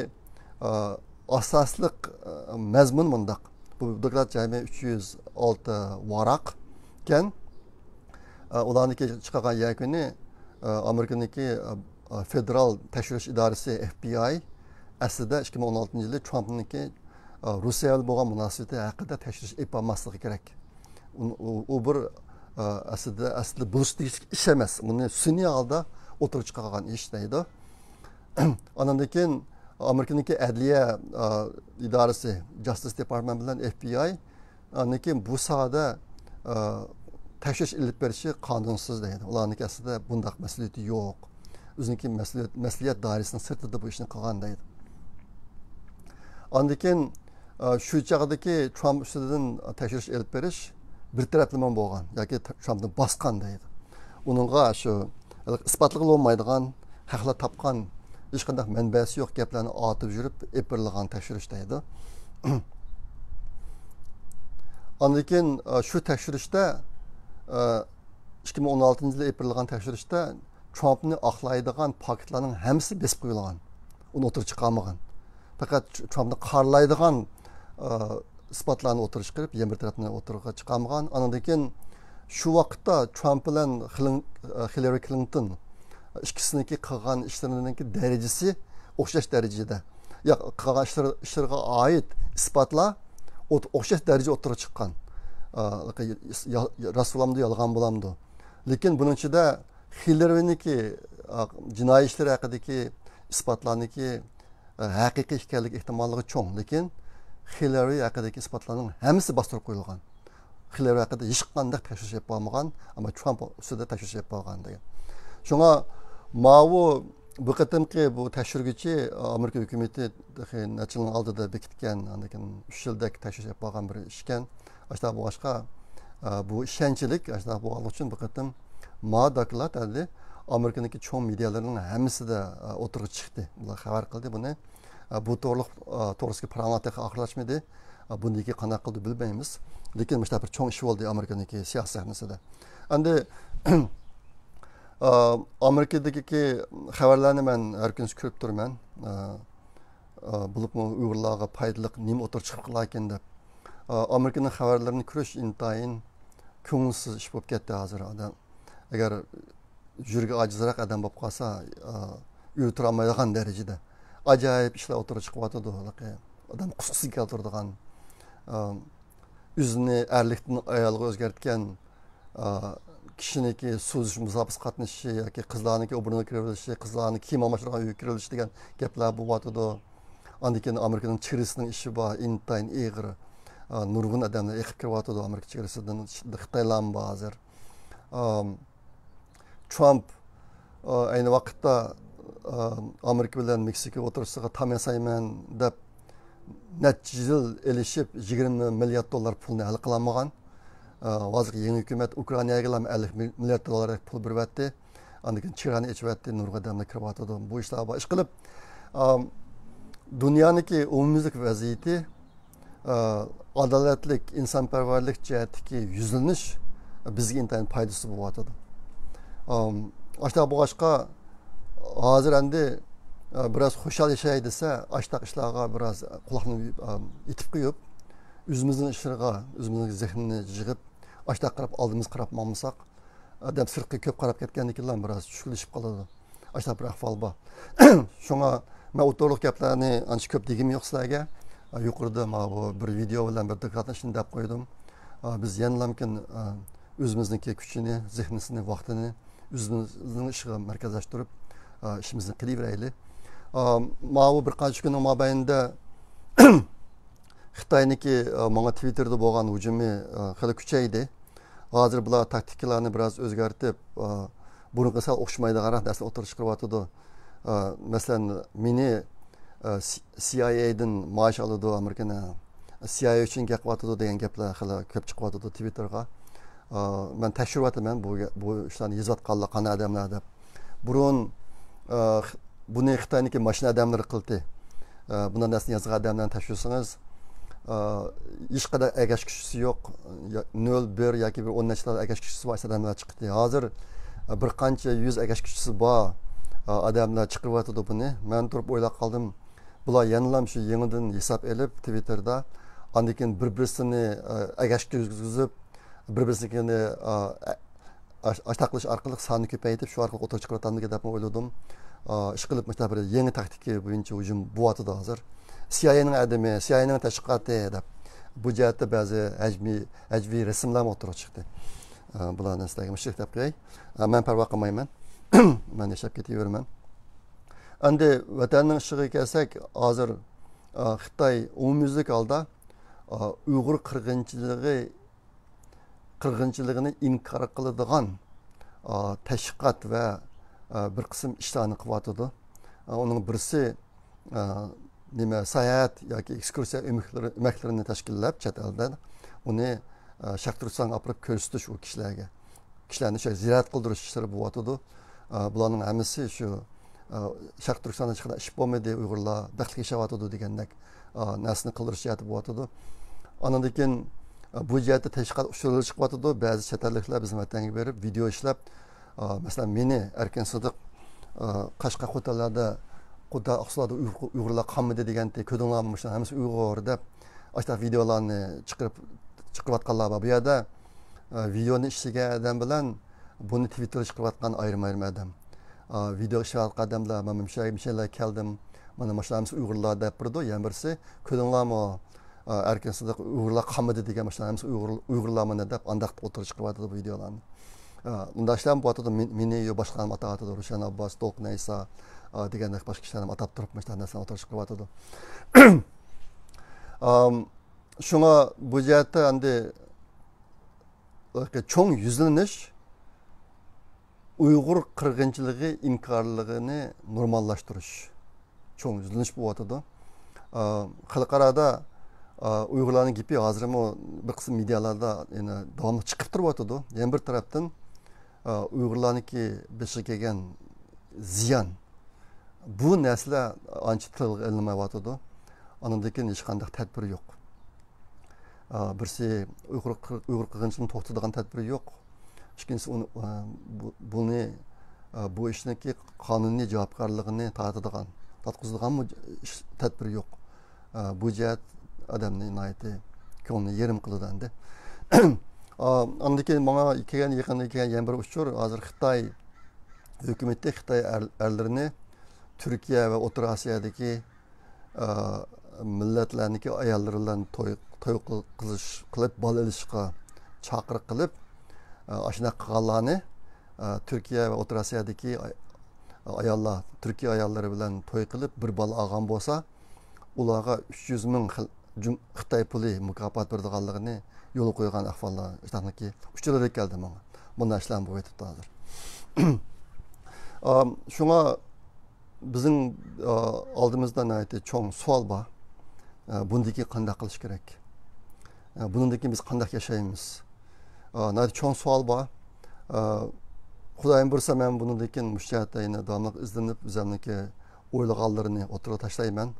ئا، ئاساسلىق مەزمۇن مۇنداق. بۇ دوكلات جەمئىي ئۈچ يۈز ئالتە ۋاراق ئىكەن. ئۇلارنىڭكى چىقارغان يەكۈنى ئامېرىكىنىڭكى فېدېرال تەكشۈرۈش ئىدارىسى، ئېف بى ئاي، ئەسلىدە ئىككى مىڭ ئون ئالتىنچى يىلى ترامپنىڭكى روسىيە بىلەن بولغان مۇناسىۋىتى ھەققىدە تەكشۈرۈش ئېلىپ بارماسلىقى كېرەك. ئۇ بىر ئەسلىدە ئەسلىدە بولۇشى تېگىشلىك ئىش ئەمەس. بۇنى سۈنئىي ھالدا ئوتتۇرىغا چىقارغان ئىش دەيدۇ. ئاندىن كېيىن ئامېرىكىنىڭكى ئەدلىيە ئىدارىسى، جاستىس دېپارتمېنت بىلەن ئېف بى ئاي، ئاندىن كېيىن بۇ ساھەدە تەكشۈرۈش ئېلىپ بېرىشى قانۇنسىز دەيدۇ. ئۇلارنىڭكى ئەسلىدە بۇنداق مەسئۇلىيىتى يوق. ئۆزىنىڭكى مەسئۇلىيەت، مەسئۇلىيەت دائىرىسىنىڭ سىرتىدا بۇ ئىشنى قىلغان دەيدۇ. ئاندىن كېيىن شۇ چاغدىكى ترامپ ئۈستىدىن تەكشۈرۈش ئېلىپ بېرىش بىر تەرەپلىمە بولغان ياكى ترامپنى باسقان دەيدۇ. ئۇنىڭغا شۇ ئىسپاتلىغىلى بولمايدىغان، خەقلەر تاپقان، ھېچقانداق مەنبەسى يوق گەپلەرنى ئاتىپ يۈرۈپ ئېلىپ بېرىلغان تەكشۈرۈش دەيدۇ. ئاندىن كېيىن شۇ تەكشۈرۈشتە، ئىككى مىڭ ئون ئالتىنچى يىلى ئېلىپ بېرىلغان تەكشۈرۈشتە ترامپنى ئاقلايدىغان پاكىتلارنىڭ ھەممىسى بېسىپ قويۇلغان. ئۇنى ئوتتۇرىغا چىقارمىغان. پەقەت ترامپنى قارىلايدىغان ئىسپاتلارنى ئوتتۇرىغا چىقىرىپ، يەنە بىر تەرەپنى ئوتتۇرىغا چىقارمىغان. ئاندىن كېيىن شۇ ۋاقىتتا ترامپ بىلەن خىلىن-، خىللېرى كلىنتون ئىككىسىنىڭكى قىلغان ئىشلىرىنىڭكى دەرىجىسى ئوخشاش دەرىجىدە. يا، قىلغان ئىشلىرى، ئىشلىرىغا ئائىت ئىسپاتلار ئوت-، ئوخشاش دەرىجە ئوتتۇرىغا چىققان. ئا، يا-، يا-، راست بولامدۇ، يالغان بولامدۇ؟ لېكىن بۇنىڭ ئىچىدە خىللېرىنىڭكى، ئا، جىنايى ئىشلىرى ھەققىدىكى ئىسپاتلارنىڭكى، ئا، ھەقىقىي ئىكەنلىكى ئېھتىماللىقى چوڭ. لېكىن خىللېرى ھەققىدىكى ئىسپاتلارنىڭ ھەممىسى باستۇرۇپ قويۇلغان. خىللېرى ھەققىدە ھېچقانداق تەكشۈرۈش ئېلىپ بارمىغان، ئەمما ترامپ ئۈستىدە تەكشۈرۈش ئېلىپ بارغان دېگەن. شۇڭا ماۋۇ بۇ قېتىمقى بۇ تەكشۈرگۈچى ئامېرىكا ھۆكۈمىتى تېخى نەچچە يىلنىڭ ئالدىدا بېكىتكەن، ئاندىن كېيىن ئۈچ يىلدەك تەكشۈرۈش ئېلىپ بارغان بىر ئىش ئىكەن. ئاشۇنداق بولغاچقا، ئە، بۇ ئىشەنچلىك، ئاشۇنداق بولغانلىقى ئۈچۈن بۇ قېتىم ما دوكلات ئەمدى ئامېرىكىنىڭكى چوڭ مېدىيالىرىنىڭ ھەممىسىدە، ئە، ئوتتۇرىغا چىقتى. بۇلار خەۋەر قىلدى بۇنى. ئە، بۇ توغرىلىق، ئە، توغرىسىدىكى پاراڭلار تېخى ئاخىرلاشمىدى. ئە، بۇندىن كېيىن قانداق قىلىدۇ بىلمەيمىز. لېكىن مۇشۇنداق بىر چوڭ ئىش بولدى ئامېرىكىنىڭكى سىياسىي سەھنىسىدە. ئەمدى، ئە، ئامېرىكىدىكى خەۋەرلەرنى مەن ھەر كۈنى كۆرۈپ تۇرىمەن. ئە، ئە، بولۇپمۇ ئۇيغۇرلارغا پايدىلىق نېمە ئوتتۇرىغا چىقىپ قالاركىن دەپ. ئە، ئامېرىكىنىڭ خەۋەرلىرىنى كۆرۈش ئىنتايىن كۆڭۈلسىز ئىش بولۇپ كەتتى ھازىر. ئادەم ئەگەر يۈرىكى ئاجىزراق ئادەم بولۇپ قالسا، ئا، يۈرە تۇرالمايدىغان دەرىجىدە ئاجايىپ ئىشلار ئوتتۇرىغا چىقىۋاتىدۇ. ھېلىقى ئادەم قۇسقىسىگە كەلتۈرىدىغان، ئا، ئۆزىنى ئەرلىكتىن ئايالغا ئۆزگەرتكەن، ئا، كىشىنىڭكى سۇ ئۈزۈش مۇسابىقىسىگە قاتنىشىشى ياكى قىزلارنىڭكى ئوبورونا كىرىۋېلىشى، قىزلارنىڭ كىيىم ئالماشتۇرىدىغان ئۆيگە كىرىۋېلىشى دېگەن گەپلەر بولۇۋاتىدۇ. ئاندىن كېيىن ئامېرىكىنىڭ چېگرىسىنىڭ ئىشى بار، ئىنتايىن ئېغىر. ئا، نۇرغۇن ئادەملەر ئېقىپ كىرىۋاتىدۇ ئامېرىكا چېگرىسىدىن. خىتايلارمۇ بار ھازىر. ئام، ترامپ، ئا، ئەينى ۋاقىتتا، ئا، ئامېرىكا بىلەن مېكسىكو ئوتتۇرىسىغا تام ياسايمەن دەپ نەچچە يىل ئېلىشىپ، يىگىرمە مىليارد دوللار پۇلنى ھەل قىلالمىغان. ئا، ھازىرقى يېڭى ھۆكۈمەت ئۇكرائىناگىلا ئەللىك مىليارد دوللاردەك پۇل بېرىۋەتتى. ئاندىن كېيىن چېگرانى ئېچىۋەتتى، نۇرغۇن ئادەملەر كىرىۋاتىدۇ. بۇ ئىشلار بار. ئىشقىلىپ، ئام، دۇنيانىڭكى ئومۇميۈزلۈك ۋەزىيىتى، ئە، ئادالەتلىك، ئىنسانپەرۋەرلىك جەھەتتىكى يۈزلىنىش بىزگە ئىنتايىن پايدىسىز بولۇۋاتىدۇ. ئام، ئاشۇنداق بولغاچقا، ھازىر ئەمدى، ئە، بىراز خۇشال ياشاي دېسە، ئاشۇنداق ئىشلارغا بىراز قۇلاقنى، ئام، ئېتىپ قويۇپ، ئۆزىمىزنىڭ ئىشلىرىغا، ئۆزىمىزنىڭ زېھنىنى يىغىپ، ئاشۇنداق قاراپ ئالدىمىزغا قاراپ ماڭمىساق، ئادەم سىرتقا كۆپ قاراپ كەتكەندىن كېيىنلا بىراز چۈشكۈنلىشىپ قالىدۇ. ئاشۇنداق بىر ئەھۋال بار. شۇڭا مەن ئوتتۇرىلىق گەپلەرنى ئانچە كۆپ دېگۈم يوق سىلەرگە. يۇقىرىدا ماۋۇ بىر ۋىدېئو بىلەن بىر دوكلاتنى ئىشىنى دەپ قويدۇم. بىز يەنىلامكىن ئۆزىمىزنىڭكى كۈچىنى، زېھنىسىنى، ۋاقتىنى ئۆزىمىزنىڭ ئىشىغا مەركەزلەشتۈرۈپ، ئىشىمىزنى قىلىۋېرەيلى. ماۋۇ بىر قانچە كۈننىڭ مابەينىدە خىتاينىڭكى، ئە، ماڭا تىۋىتتېردا بولغان ھۇجۇمى، ئە، خېلى كۈچەيدى. ھازىر بۇلار تاكتىكىلارنى بىراز ئۆزگەرتىپ، ئە، بۇرۇنقىغا سەل ئوخشىمايدىغانراق نەرسىنى ئوتتۇرىغا چىقىرىۋاتىدۇ. ئە، مەسىلەن، مېنى، ئە، سى-، سى ئاي ئەيدىن مائاش ئالىدۇ، ئامېرىكىنىڭ سى ئاي ئەي ئۈچۈن گەپ قىلىۋاتىدۇ دېگەن گەپلەر خېلى كۆپ چىقىۋاتىدۇ تىۋىتتېرغا. ئە، مەن تەكشۈرۈۋاتىمەن بۇ گە-، بۇ ئىشلارنى يېزىۋاتقانلار قانداق ئادەملەر دەپ. بۇرۇن، ئە، خ-، بۇنى خىتاينىڭكى ماشىنا ئادەملىرى قىلدى. ئە، بۇنداق نەرسىنى يازغان ئادەملەرنى تەكشۈرسىڭىز، ئە، ھېچقانداق ئەگەش كۈچىسى يوق. يا-، نۆل بىر ياكى بىر ئون نەچچە ئەگەش كۈچىسى بار ئادەملەر چىقتى. ھازىر، ئە، بىر قانچە يۈز ئەگەش كۈچىسى بار، ئە، ئادەملەر چىقىرىۋاتىدۇ بۇنى. مەن تۇرۇپ ئويلاپ قالدىم، بۇلار يەنىلا شۇ يېڭىدىن ھېساب ئېلىپ، تىۋىتتېردا، ئاندىن كېيىن بىر-بىرسىنى، ئە، ئەگەشكۈزگۈزۈپ، بىر-بىرسىنىڭكىنى، ئە، ئە، ئاش-، ئاشتاق قىلىش ئارقىلىق ساننى كۆپەيتىپ، شۇ ئارقىلىق ئوتتۇرىغا چىقىرىۋاتامدىكىن دەپمۇ ئويلىدىم. ئا، ئىشقىلىپ، مۇشۇنداق بىر يېڭى تاكتىكا بويىچە ھۇجۇم بولۇۋاتىدۇ ھازىر. سىئايئېنىڭ ئادىمى، سىئايئېنىڭ تەشۋىقاتى دەپ، بۇ جەھەتتە بەزى ھەجمىي، ھەجۋىي رەسىملەرمۇ ئوتتۇرىغا چىقتى. ئا، بۇلارنى سىلەرگە مۇشۇ دەپ قوياي. ئا، مەن پەرۋا قىلمايمەن. مەن ياشاپ كېتىۋېرىمەن. ئەمدى ۋەتەننىڭ ئىشىغا كەلسەك، ھازىر، ئا، خىتاي ئومۇميۈزلۈك ھالدا، ئا، ئۇيغۇر قىرغىنچىلىقى قىرغىنچىلىقىنى ئىنكار قىلىدىغان، ئا، تەشۋىقات ۋە، ئا، بىر قىسىم ئىشلارنى قىلىۋاتىدۇ. ئا، ئۇنىڭ بىرسى، ئا، نېمە، ساياھەت ياكى ئېكسكۇرسىيە ئۆمەكلىرى، ئۆمەكلىرىنى تەشكىللەپ، چەت ئەلدە ئۇنى، ئا، شەرقىي تۈركىستانغا ئاپىرىپ كۆرسىتىش ئۇ كىشىلەرگە. كىشىلەرنى شۇ زىيارەت قىلدۇرۇش ئىشلىرى بولۇۋاتىدۇ. ئا، بۇلارنىڭ ھەممىسى شۇ، ئا، شەرقىي تۈركىستاندا ھېچقانداق ئىش بولمىدى، ئۇيغۇرلار بەختلىك ياشاۋاتىدۇ دېگەندەك، ئا، نەرسىنى قىلدۇرۇش جەھەتتە بولۇۋاتىدۇ. ئاندىن كېيىن، ئا، بۇ جەھەتتە تەشۋىقات ئۇچۇرلىرى چىقىۋاتىدۇ. بەزى چەت ئەللىكلەر بىزنىڭ ۋەتەنگە بېرىپ، ۋىدېئو ئىشلەپ، ئا، مەسىلەن، مېنى ئەركىن سىدىق، ئا، قەشقەر خوتەنلەردە، قۇدا ئاقسۇلاردا ئۇيغۇر-، ئۇيغۇرلار قالمىدى دېگەنتى، كۆردۈڭلارمۇ، مۇشۇلار ھەممىسى ئۇيغۇر دەپ، ئاشۇنداق ۋىدېئولارنى چىقىرىپ، چىقىرىۋاتقانلار بار. بۇ يەردە، ئا، ۋىدېئونى ئىشلىگەن ئادەم بىلەن بۇنى تىۋىتتېرغا چىقىرىۋاتقان ئايرىم-ئايرىم ئادەم. ئا، ۋىدېئو ئىشلەۋاتقان ئادەملەر، مانا مۇشۇ، مۇشۇ يەرلەرگە كەلدىم، مانا مۇشۇلار ھەممىسى ئۇيغۇرلار دەپ بېرىدۇ. يەنە بىرسى، كۆردۈڭلارمۇ، ئا، ئەركىن سىدىق ئۇيغۇرلار قالمىدى دېگەن، مۇشۇلار ھەممىسى ئۇيغۇر، ئۇيغۇرلارمۇ دەپ ئانداق ئوتتۇرىغا چىقىرىۋاتىدۇ بۇ ۋىدېئولارنى. ئا، ئۇنداق ئىشلار بولۇۋاتىدۇ. مېنى، مېنى يو باشقىلارنى ئاتاۋاتىدۇ. روشەن ئابباس، دولقۇن ئەيسا، ئا، دېگەندەك باشقا كىشىلەرنى ئاتاپ تۇرۇپ، مۇشۇنداق نەرسىلەرنى ئوتتۇرىغا چىقىرىۋاتىدۇ. ئام، شۇڭا بۇ جەھەتتە ئەمدى چوڭ يۈزلىنىش ئۇيغۇر قىرغىنچىلىقى ئىنكارلىقىنى نورماللاشتۇرۇش. چوڭ يۈزلىنىش بولۇۋاتىدۇ. ئا، خەلقئارادا، ئا، ئۇيغۇرلارنىڭ گېپى ھازىرمۇ بىر قىسىم مېدىيالاردا يەنە داۋاملىق چىقىپ تۇرۇۋاتىدۇ. يەنە بىر تەرەپتىن، ئا، ئۇيغۇرلارنىڭكى بېشىغا كەلگەن زىيان، بۇ نەرسىلەر ئانچە تىلغا ئېلىنمايۋاتىدۇ. ئانىڭدىن كېيىن ھېچقانداق تەدبىر يوق. ئا، بىرسى، ئۇيغۇر قىر-، ئۇيغۇر قىرغىنچىلىقىنى توختىتىدىغان تەدبىر يوق. ئىككىنچىسى، ئۇنى، ئا، بۇ، بۇنى، ئا، بۇ ئىشنىڭكى قانۇنىي جاۋابكارلىقىنى تارتىدىغان، تارتقۇزىدىغانمۇ ئىش، تەدبىر يوق. ئا، بۇ جەھەت ئادەمنى ناھايىتى كۆڭلىنى يېرىم قىلىدۇ ئەمدى. ئا، ئاندىن كېيىن ماڭا كەلگەن، يېقىندا كەلگەن يەنە بىر ئۇچۇر، ھازىر خىتاي ھۆكۈمىتى خىتاي ئەر-، ئەرلىرىنى تۈركىيە ۋە ئوتتۇرا ئاسىيادىكى، ئا، مىللەتلەرنىڭكى ئاياللىرى بىلەن توي، توي قىل-، قىلىش، قىلىپ بالا ئېلىشقا چاقىرىق قىلىپ، ئا، ئاشۇنداق قىلغانلارنى، ئا، تۈركىيە ۋە ئوتتۇرا ئاسىيادىكى ئاي-، ئاياللار، تۈركىيە ئاياللىرى بىلەن توي قىلىپ بىر بالا ئالغان بولسا، ئۇلارغا ئۈچ يۈز مىڭ خىل-، جۇم-، خىتاي پۇلى مۇكاپات بېرىدىغانلىقىنى يولغا قويغان ئەھۋاللار، ئۇچۇرلىرى كەلدى ماڭا. بۇنداق ئىشلار بولۇۋېتىپتۇ ھازىر. ئام، شۇڭا بىزنىڭ، ئا، ئالدىمىزدا ناھايىتى چوڭ سوئال بار. ئا، بۇندىن كېيىن قانداق قىلىش كېرەك؟ ئا، بۇنىڭدىن كېيىن بىز قانداق ياشايمىز؟ ئا، ناھايىتى چوڭ سوئال بار. ئا، خۇدايىم بۇيرۇسا، مەن بۇنىڭدىن كېيىن مۇشۇ جەھەتتە يەنە داۋاملىق ئىزدىنىپ، ئۆزۈمنىڭكى ئويلىغانلىرىنى ئوتتۇرىغا تاشلايمەن.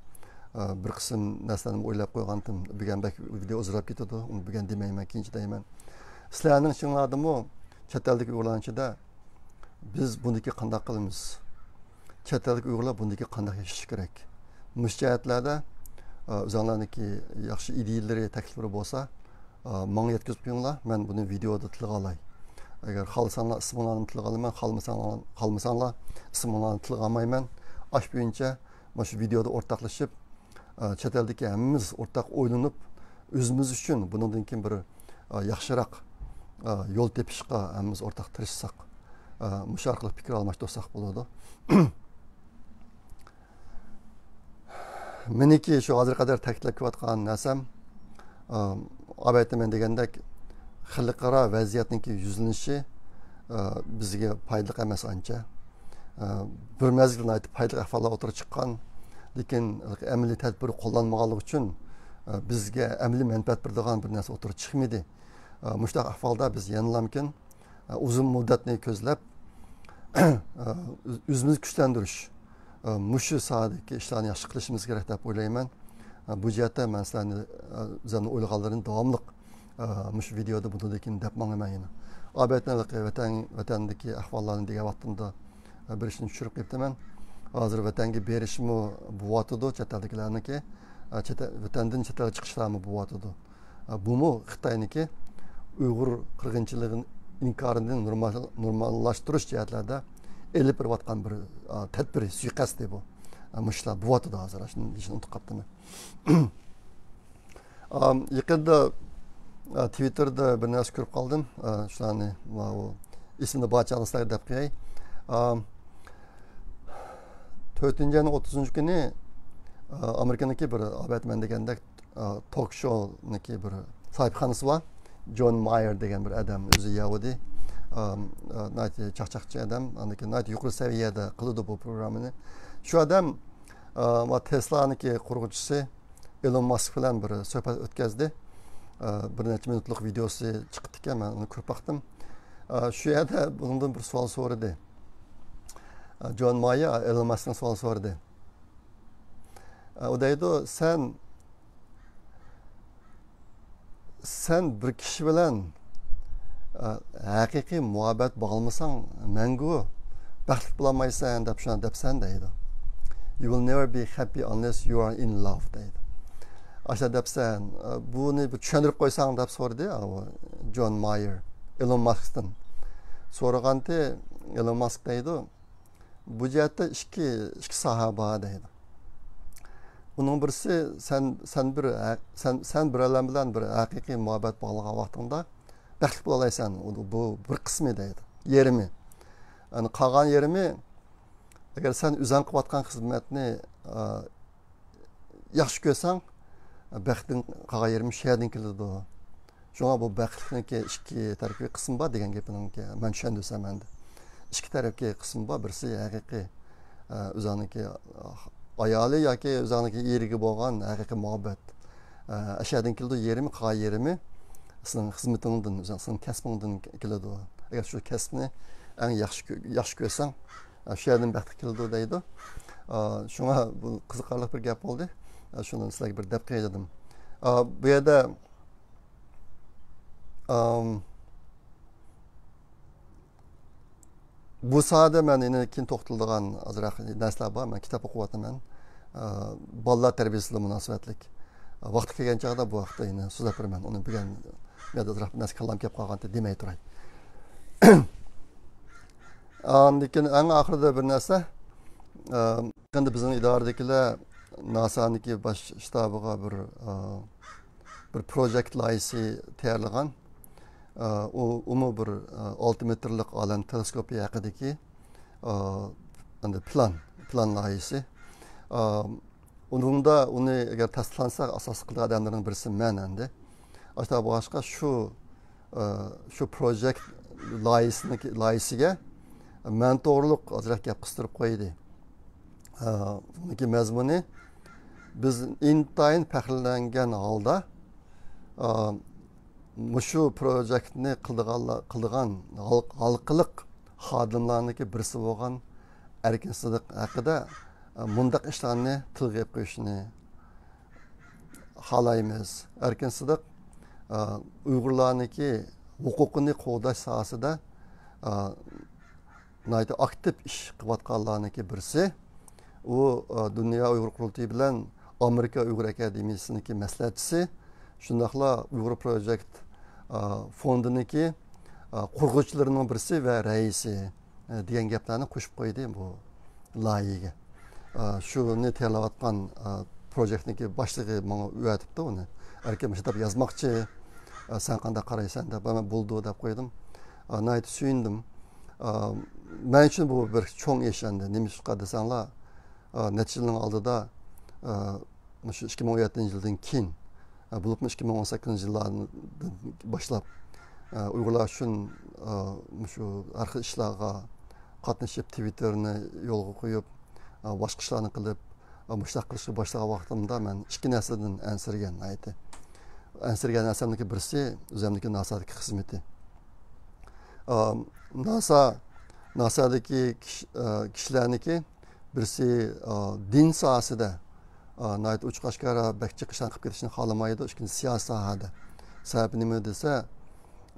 ئا، بىر قىسىم نەرسىلەرنى ئويلاپ قويغانتىم. بۈگۈن بەك ۋىدېئو ئۇزىراپ كېتىدۇ. ئۇنى بۈگۈن دېمەيمەن، كېيىن دەيمەن. سىلەرنىڭ ئىچىڭلاردىمۇ، چەت ئەلدىكى ئۇيغۇرلارنىڭ ئىچىدە بىز بۇندىكى قانداق قىلىمىز؟ چەت ئەلدىكى ئۇيغۇرلار بۇندىكى قانداق ياشاش كېرەك؟ مۇشۇ جەھەتلەردە، ئا، ئۆزۈڭلارنىڭكى ياخشى ئىدىيىلىرى، تەكلىپلىرى بولسا، ئا، ماڭا يەتكۈزۈپ قويۇڭلار، مەن بۇنى ۋىدېئودا تىلغا ئالاي. ئەگەر خالىساڭلار ئىسمىڭلارنى تىلغا ئالىمەن، خالىمىساڭلار، خالىمىساڭلار ئىسمىڭلارنى تىلغا ئالمايمەن. ئاشۇ بويىچە مانا شۇ ۋىدېئودا ئورتاقلىشىپ، ئا، چەت ئەلدىكى ھەممىمىز ئورتاق ئويلىنىپ، ئۆزىمىز ئۈچۈن بۇنىڭدىن كېيىن بىر، ئا، ياخشىراق، ئا، يول تېپىشقا ھەممىمىز ئورتاق تىرىشساق، ئا، مۇشۇ ئارقىلىق پىكىر ئالماشتۇرساق بولىدۇ. مېنىڭكى شۇ ھازىرغا قەدەر تەكىتلەپ كېلىۋاتقان نەرسەم، ئا، ئاۋەتتە مەن دېگەندەك، خەلقئارا ۋەزىيەتنىڭكى يۈزلىنىشى، ئا، بىزگە پايدىلىق ئەمەس ئانچە. ئا، بىر مەزگىلدە ناھايىتى پايدىلىق ئەھۋاللار ئوتتۇرىغا چىققان، لېكىن ئەمەلىي تەدبىر قوللانمىغانلىقى ئۈچۈن، ئا، بىزگە ئەمەلىي مەنپەئەت بېرىدىغان بىر نەرسە ئوتتۇرىغا چىقمىدى. ئا، مۇشۇنداق ئەھۋالدا بىز يەنىلامكىن، ئۇزۇن مۇددەتنى كۆزلەپ، ئۆزىمىزنى كۈچلەندۈرۈش، مۇشۇ ساھەدىكى ئىشلارنى ياخشى قىلىشىمىز كېرەك دەپ ئويلايمەن. بۇ جەھەتتە مەن سىلەرنى، ئۆزۈمنىڭ ئويلىغانلىرىنى داۋاملىق مۇشۇ ۋىدېئودا بۇنىڭدىن كېيىن دەپ ماڭىمەن يەنە. ئابەتتىن ۋەتەن، ۋەتەندىكى ئەھۋاللارنى دېگەن ۋاقتىمدا بىر ئىشنى چۈشۈرۈپ قېلىپتىمەن. ھازىر ۋەتەنگە بېرىشمۇ بولۇۋاتىدۇ، چەت ئەلدىكىلەرنىڭكى، ئە، چەت ئەل، ۋەتەندىن چەت ئەلگە چىقىشلارمۇ بولۇۋاتىدۇ. ئە، بۇمۇ خىتاينىڭكى ئۇيغۇر قىرغىنچىلىقىنى ئىنكارىنى نورمال-، نورماللاشتۇرۇش جەھەتلەردە ئېلىپ بېرىۋاتقان بىر، ئە، تەدبىر، سۇيىقەستى بۇ. ئە، مۇشۇلار بولۇۋاتىدۇ ھازىر، شۇنى دېيىشنى ئۇنتۇپ قاپتىمەن. ئام، يېقىندا، ئا، تىۋىتتېردا بىر نەرسە كۆرۈپ قالدىم. ئا، شۇلارنى، ماۋۇ ئېسىمدە بار چاغدا سىلەرگە دەپ قوياي. ئام، تۆتىنچى ئاينىڭ ئوتتۇزىنچى كۈنى، ئا، ئامېرىكىنىڭكى بىر ئابەتمەن دېگەندەك، ئا، توك شونىڭكى بىر ساھىبخانىسى بار. جون مايېر دېگەن بىر ئادەم، ئۆزى يەھۇدىي. ئام، ئا، ناھايىتى چاقچاقچى ئادەم. ئاندىن كېيىن ناھايىتى يۇقىرى سەۋىيەدە قىلىدۇ بۇ پروگراممىنى. شۇ ئادەم، ئا، مانا تېسلانىڭكى قۇرغۇچىسى ئېلون ماسك بىلەن بىر سۆھبەت ئۆتكەزدى. ئە، بىر نەچچە مىنۇتلۇق ۋىدېئوسى چىقىپتىكەن، مەن ئۇنى كۆرۈپ باقتىم. ئە، شۇ يەردە بۇنىڭدىن بىر سوئال سورىدى. ئە، جون مايېر ئېلون ماسكتىن سوئال سورىدى. ئە، ئۇ دەيدۇ، سەن، سەن بىر كىشى بىلەن، ئە، ھەقىقىي مۇھەببەت باغلىمىساڭ، مەڭگۈ بەختلىك بولالمايسەن دەپ شۇنداق دەپسەن دەيدۇ. You will never be happy unless you are in love دەيدۇ. ئاشۇنداق دەپسەن، بۇنى بىر چۈشەندۈرۈپ قويساڭ دەپ سورىدى، ئاۋۇ جون مايېر ئېلون ماسكتىن. سورىغانتى، ئېلون ماسك دەيدۇ، بۇ جەھەتتە ئىككى، ئىككى ساھە بار دەيدۇ. ئۇنىڭ بىرسى سەن، سەن بىر ھە-، سەن، سەن بىرەلەن بىلەن بىر ھەقىقىي مۇھەببەت باغلىغان ۋاقتىڭدا بەختلىك بولالايسەن. ئۇ، بۇ بىر قىسمى دەيدۇ. يېرىمى. يەنى قالغان يېرىمى، ئەگەر سەن ئۆزۈڭ قىلىۋاتقان خىزمەتنى، ئا، ياخشى كۆرسەڭ، بەختىڭ قالغان يېرىمى شۇ يەردىن كېلىدۇ. شۇڭا بۇ بەختلىكنىڭكى ئىككى تەرەپكى قىسمى بار دېگەن گېپىنىڭكى مەن چۈشەندۈرسەم ئەمدى. ئىككى تەرەپكى قىسمى بار، بىرسى ھەقىقىي، ئە، ئۆزۈڭنىڭكى ئايالى ياكى ئۆزۈڭنىڭكى ئېرىگە بولغان ھەقىقىي مۇھەببەت. ئە، ئاشۇ يەردىن كېلىدۇ، يېرىمى، قالغان يېرىمى سېنىڭ خىزمىتىڭدىن، ئۆزۈڭ، سېنىڭ كەسپىڭدىن كېلىدۇ. ئەگەر شۇ كەسىپنى ئەڭ ياخشى كۆ-، ياخشى كۆرسەڭ، ئە، شۇ يەردىن بەخت كېلىدۇ دەيدۇ. ئە، شۇڭا بۇ قىزىقارلىق بىر گەپ بولدى. ئە، شۇنى سىلەرگە بىر دەپ قوياي دېدىم. ئە، بۇ يەردە، ئەم، بۇ ساھەدە مەن يەنە كېيىن توختىلىدىغان ئازراق نەرسىلەر بار. مەن كىتاب ئوقۇۋاتىمەن. ئە، بالىلار تەربىيەسى بىلەن مۇناسىۋەتلىك. ئە، ۋاقتى كەلگەن چاغدا بۇ ھەقتە يەنە سۆزلەپ بېرىمەن. ئۇنى بۈگۈن بۇ يەردە ئازراق بىر نەرسە كاللام كېلىپ قالغانتى دېمەي تۇراي. ئاندىن كېيىن ئەڭ ئاخىرىدا بىر نەرسە، ئە، يېقىندا بىزنىڭ ئىدارىدىكىلەر ناسانىڭكى باش شتابىغا بىر، ئە، بىر پروجېكت لايىھىسى تەييارلىغان. ئە، ئۇ، ئۇمۇ بىر، ئە، ئالتە مېتىرلىق ئالەم تېلېسكوپى ھەققىدىكى، ئە، ئەمدى پىلان، پىلان لايىھىسى. ئە، ئۇنىڭدا ئۇنى ئەگەر تەستىقلانسا، ئاساسلىق قىلىدىغان ئادەملەرنىڭ بىرسى مەن ئەمدى. ئاشۇنداق بولغاچقا شۇ، ئە، شۇ پروجېكت لايىھىسىنىڭكى، لايىھىسىگە مەن توغرۇلۇق ئازراق گەپ قىستۇرۇپ قويدى. ئە، بۇنىڭكى مەزمۇنى، بىز ئىنتايىن پەخىرلەنگەن ھالدا، ئە، مۇشۇ پروجېكتنى قىلىدىغانلار، قىلىدىغان ھال-، ھالقىلىق خادىملارنىڭكى بىرسى بولغان ئەركىن سىدىق ھەققىدە، ئە، مۇنداق ئىشلارنى تىلغا ئېلىپ قويۇشنى خالايمىز. ئەركىن سىدىق، ئە، ئۇيغۇرلارنىڭكى ھوقۇقىنى قوغداش ساھەسىدە، ئە، ناھايىتى ئاكتىپ ئىش قىلىۋاتقانلارنىڭكى بىرسى. ئۇ، ئە، دۇنيا ئۇيغۇر قۇرۇلتىيى بىلەن ئامېرىكا ئۇيغۇر ئاكادېمىيىسىنىڭكى مەسلىھەتچىسى، شۇنداقلا ئۇيغۇر پروجېكت، ئە، فوندىنىڭكى، ئە، قۇرغۇچىلىرىنىڭ بىرسى ۋە رەئىسى، ئە، دېگەن گەپلەرنى قوشۇپ قويدى بۇ لايىھەگە. ئە، شۇنى تەييارلاۋاتقان، ئە، پروجېكتنىڭكى باشلىقى ماڭا ئۆۋەتىپتۇ ئۇنى. ئەركىن مۇشۇنداق يازماقچى، ئە، سەن قانداق قارايسەن دەپ، مەن بولىدۇ دەپ قويدۇم. ئە، ناھايىتى سۆيۈندۈم. ئە، مەن ئۈچۈن بۇ بىر چوڭ ئىش ئەمدى. نېمىشقا دېسەڭلار، ئە، نەچچە يىلنىڭ ئالدىدا، ئە، مۇشۇ ئىككى مىڭ ئون يەتتىنچى يىلدىن كېيىن، ئە، بولۇپمۇ ئىككى مىڭ ئون سەككىزىنچى يىللاردىن باشلاپ، ئە، ئۇيغۇرلار ئۈچۈن، ئە، مۇشۇ ھەر خىل ئىشلارغا قاتنىشىپ، تىۋىتتېرنى يولغا قويۇپ، ئە، باشقا ئىشلارنى قىلىپ، ئە، مۇشۇنداق قىلىشقا باشلىغان ۋاقتىمدا مەن ئىككى نەرسىدىن ئەنسىرىگەن، ناھايىتى. ئەنسىرىگەن نەرسەمنىڭكى بىرسى ئۆزۈمنىڭكى ناسادىكى خىزمىتى. ئە، ناسا، ناسادىكى كىش-، ئە، كىشىلەرنىكى بىرسى، ئا، دىن ساھەسىدە، ئا، ناھايىتى ئوچۇق ئاشكارا بەك جىق ئىشلارنى قىلىپ كېتىشنى خالىمايدۇ، ئىككىنچى سىياسىي ساھەدە. سەۋەبى نېمە دېسە،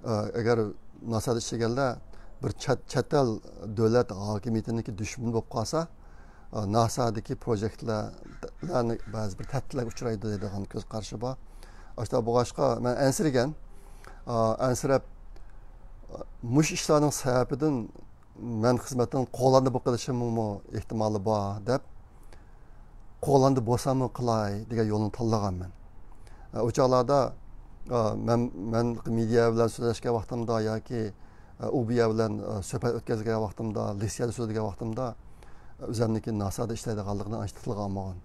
ئا، ئەگەر ناسادا ئىشلىگەنلەر بىر چەت، چەت ئەل دۆلەت ھاكىمىيىتىنىڭكى دۈشمىنى بولۇپ قالسا، ناسادىكى پروژېكتلەرنى بەزى بىر تەھدىتلەرگە ئۇچرايدۇ دەيدىغان كۆز قارىشى بار. ئاشۇنداق بولغاچقا مەن ئەنسىرىگەن. ئەنسىرەپ، مۇشۇ ئىشلارنىڭ سەۋەبىدىن مەن خىزمەتتىن قوغلاندى بولۇپ قېلىشىممۇ ئېھتىمالى بار دەپ، قوغلاندى بولساممۇ قىلاي دېگەن يولنى تاللىغانمەن. ئۇ چاغلاردا مەن، مەن مېدىيا بىلەن سۆزلەشكەن ۋاقتىمدا ياكى ئۇ بۇ يەر بىلەن سۆھبەت ئۆتكۈزگەن ۋاقتىمدا، لېكسىيەدە سۆزلىگەن ۋاقتىمدا ئۆزۈمنىڭكى ناسادا ئىشلەيدىغانلىقىنى ئانچە تىلغا ئالمىغان.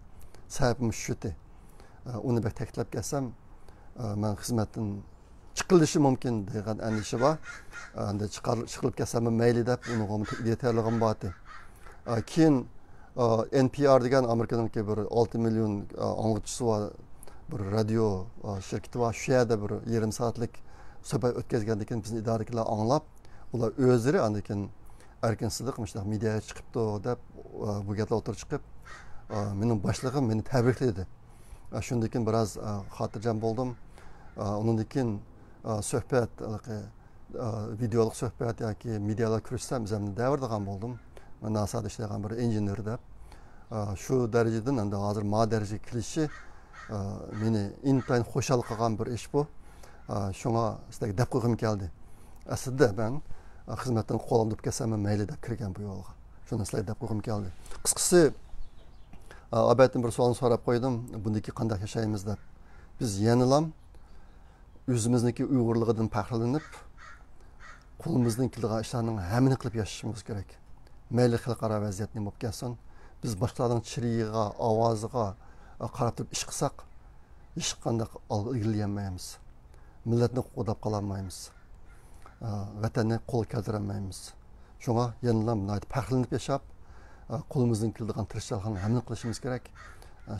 سەۋەبىم شۇتى. ئۇنى بەك تەكىتلەپ كەلسەم، مەن خىزمەتتىن چىقىرىلىشى مۇمكىن دېگەن ئەندىشە بار. ئەندى چىقار-، چىقىرىپ كەتسەممۇ مەيلى دەپ، ئۇنىڭغا ئىدىيە تەييارلىغىنىم بار ئىدى. كېيىن، ئېن پى ئار دېگەن ئامېرىكىنىڭكى بىر ئالتە مىليون ئاڭلىغۇچىسى بار بىر رادىيو شىركىتى بار. شۇ يەردە بىر يېرىم سائەتلىك سۆھبەت ئۆتكۈزگەندىن كېيىن، بىزنى ئىدارىدىكىلەر ئاڭلاپ، ئۇلار ئۆزلىرى ئاندىن كېيىن، «ئەركىن سىدىق مۇشۇنداق مېدىياغا چىقىپتۇ» دەپ، بۇ گەپلەر ئوتتۇرىغا چىقىپ، مېنىڭ باشلىقىم مېنى تەبرىكلىدى. شۇندىن كېيىن بىراز خاتىرجەم بولدۇم. ئۇنىڭدىن كېيىن سۆھبەت، ھېلىقى ۋىدېئولۇق سۆھبەت ياكى مېدىيالار كۆرۈشسەم، ئۆزۈمنى دەۋېرىدىغان بولدۇم. مەن ناسادا ئىشلەيدىغان بىر ئىنژېنېر دەپ. شۇ دەرىجىدىن ئەمدى ھازىر ما دەرىجىگە كېلىشى مېنى ئىنتايىن خۇشال قىلغان بىر ئىش بۇ. شۇڭا سىلەرگە دەپ قويغۇم كەلدى. ئەسلىدە مەن خىزمەتتىن قوغلاندۇرۇپ كەتسەممۇ مەيلى دەپ كىرگەن بۇ يولغا. شۇنى سىلەرگە دەپ قويغۇم كەلدى. قىسقىسى، ئابەتتىن بىر سوئالنى سوراپ قويدۇم، بۇندىن كېيىن قانداق ياشايمىز دەپ. بىز يەنىلام ئۆزىمىزنىڭكى ئۇيغۇرلۇقىدىن پەخىرلىنىپ، قولىمىزدىن كېلىدىغان ئىشلارنىڭ ھەممىنى قىلىپ ياشىشىمىز كېرەك. مەيلى خەلقئارا ۋەزىيەت نېمە بولۇپ كەتسۇن، بىز باشقىلارنىڭ چىرىيىغا، ئاۋازىغا قاراپ تۇرۇپ ئىش قىلساق، ھېچقانداق ئالغا ئىلگىرىلىيەلمەيمىز. مىللەتنى قوغداپ قالالمايمىز. ۋەتەننى قولغا كەلتۈرەلمەيمىز. شۇڭا يەنىلا ناھايىتى پەخىرلىنىپ ياشاپ، قولىمىزدىن كېلىدىغان تىرىشچانلىقنىڭ ھەممىنى قىلىشىمىز كېرەك.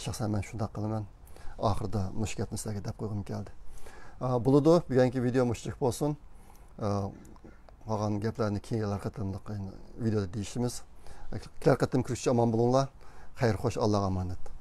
شەخسەن مەن شۇنداق قىلىمەن. ئاخىرىدا مۇشۇ گەپنى سىلەرگە دەپ قويغۇم كەلدى. بولىدۇ، بۈگۈنكى ۋىدېو مۇشۇلۇق بولسۇن. قالغان گەپلەرنى كېيىنكى قېتىملىق ۋىدېودا دېيىشىمىز. كېلەر قېتىم كۆرۈشكىچە ئامان بولۇڭلار. خەير، خوش، ئاللاغا ئامانەت.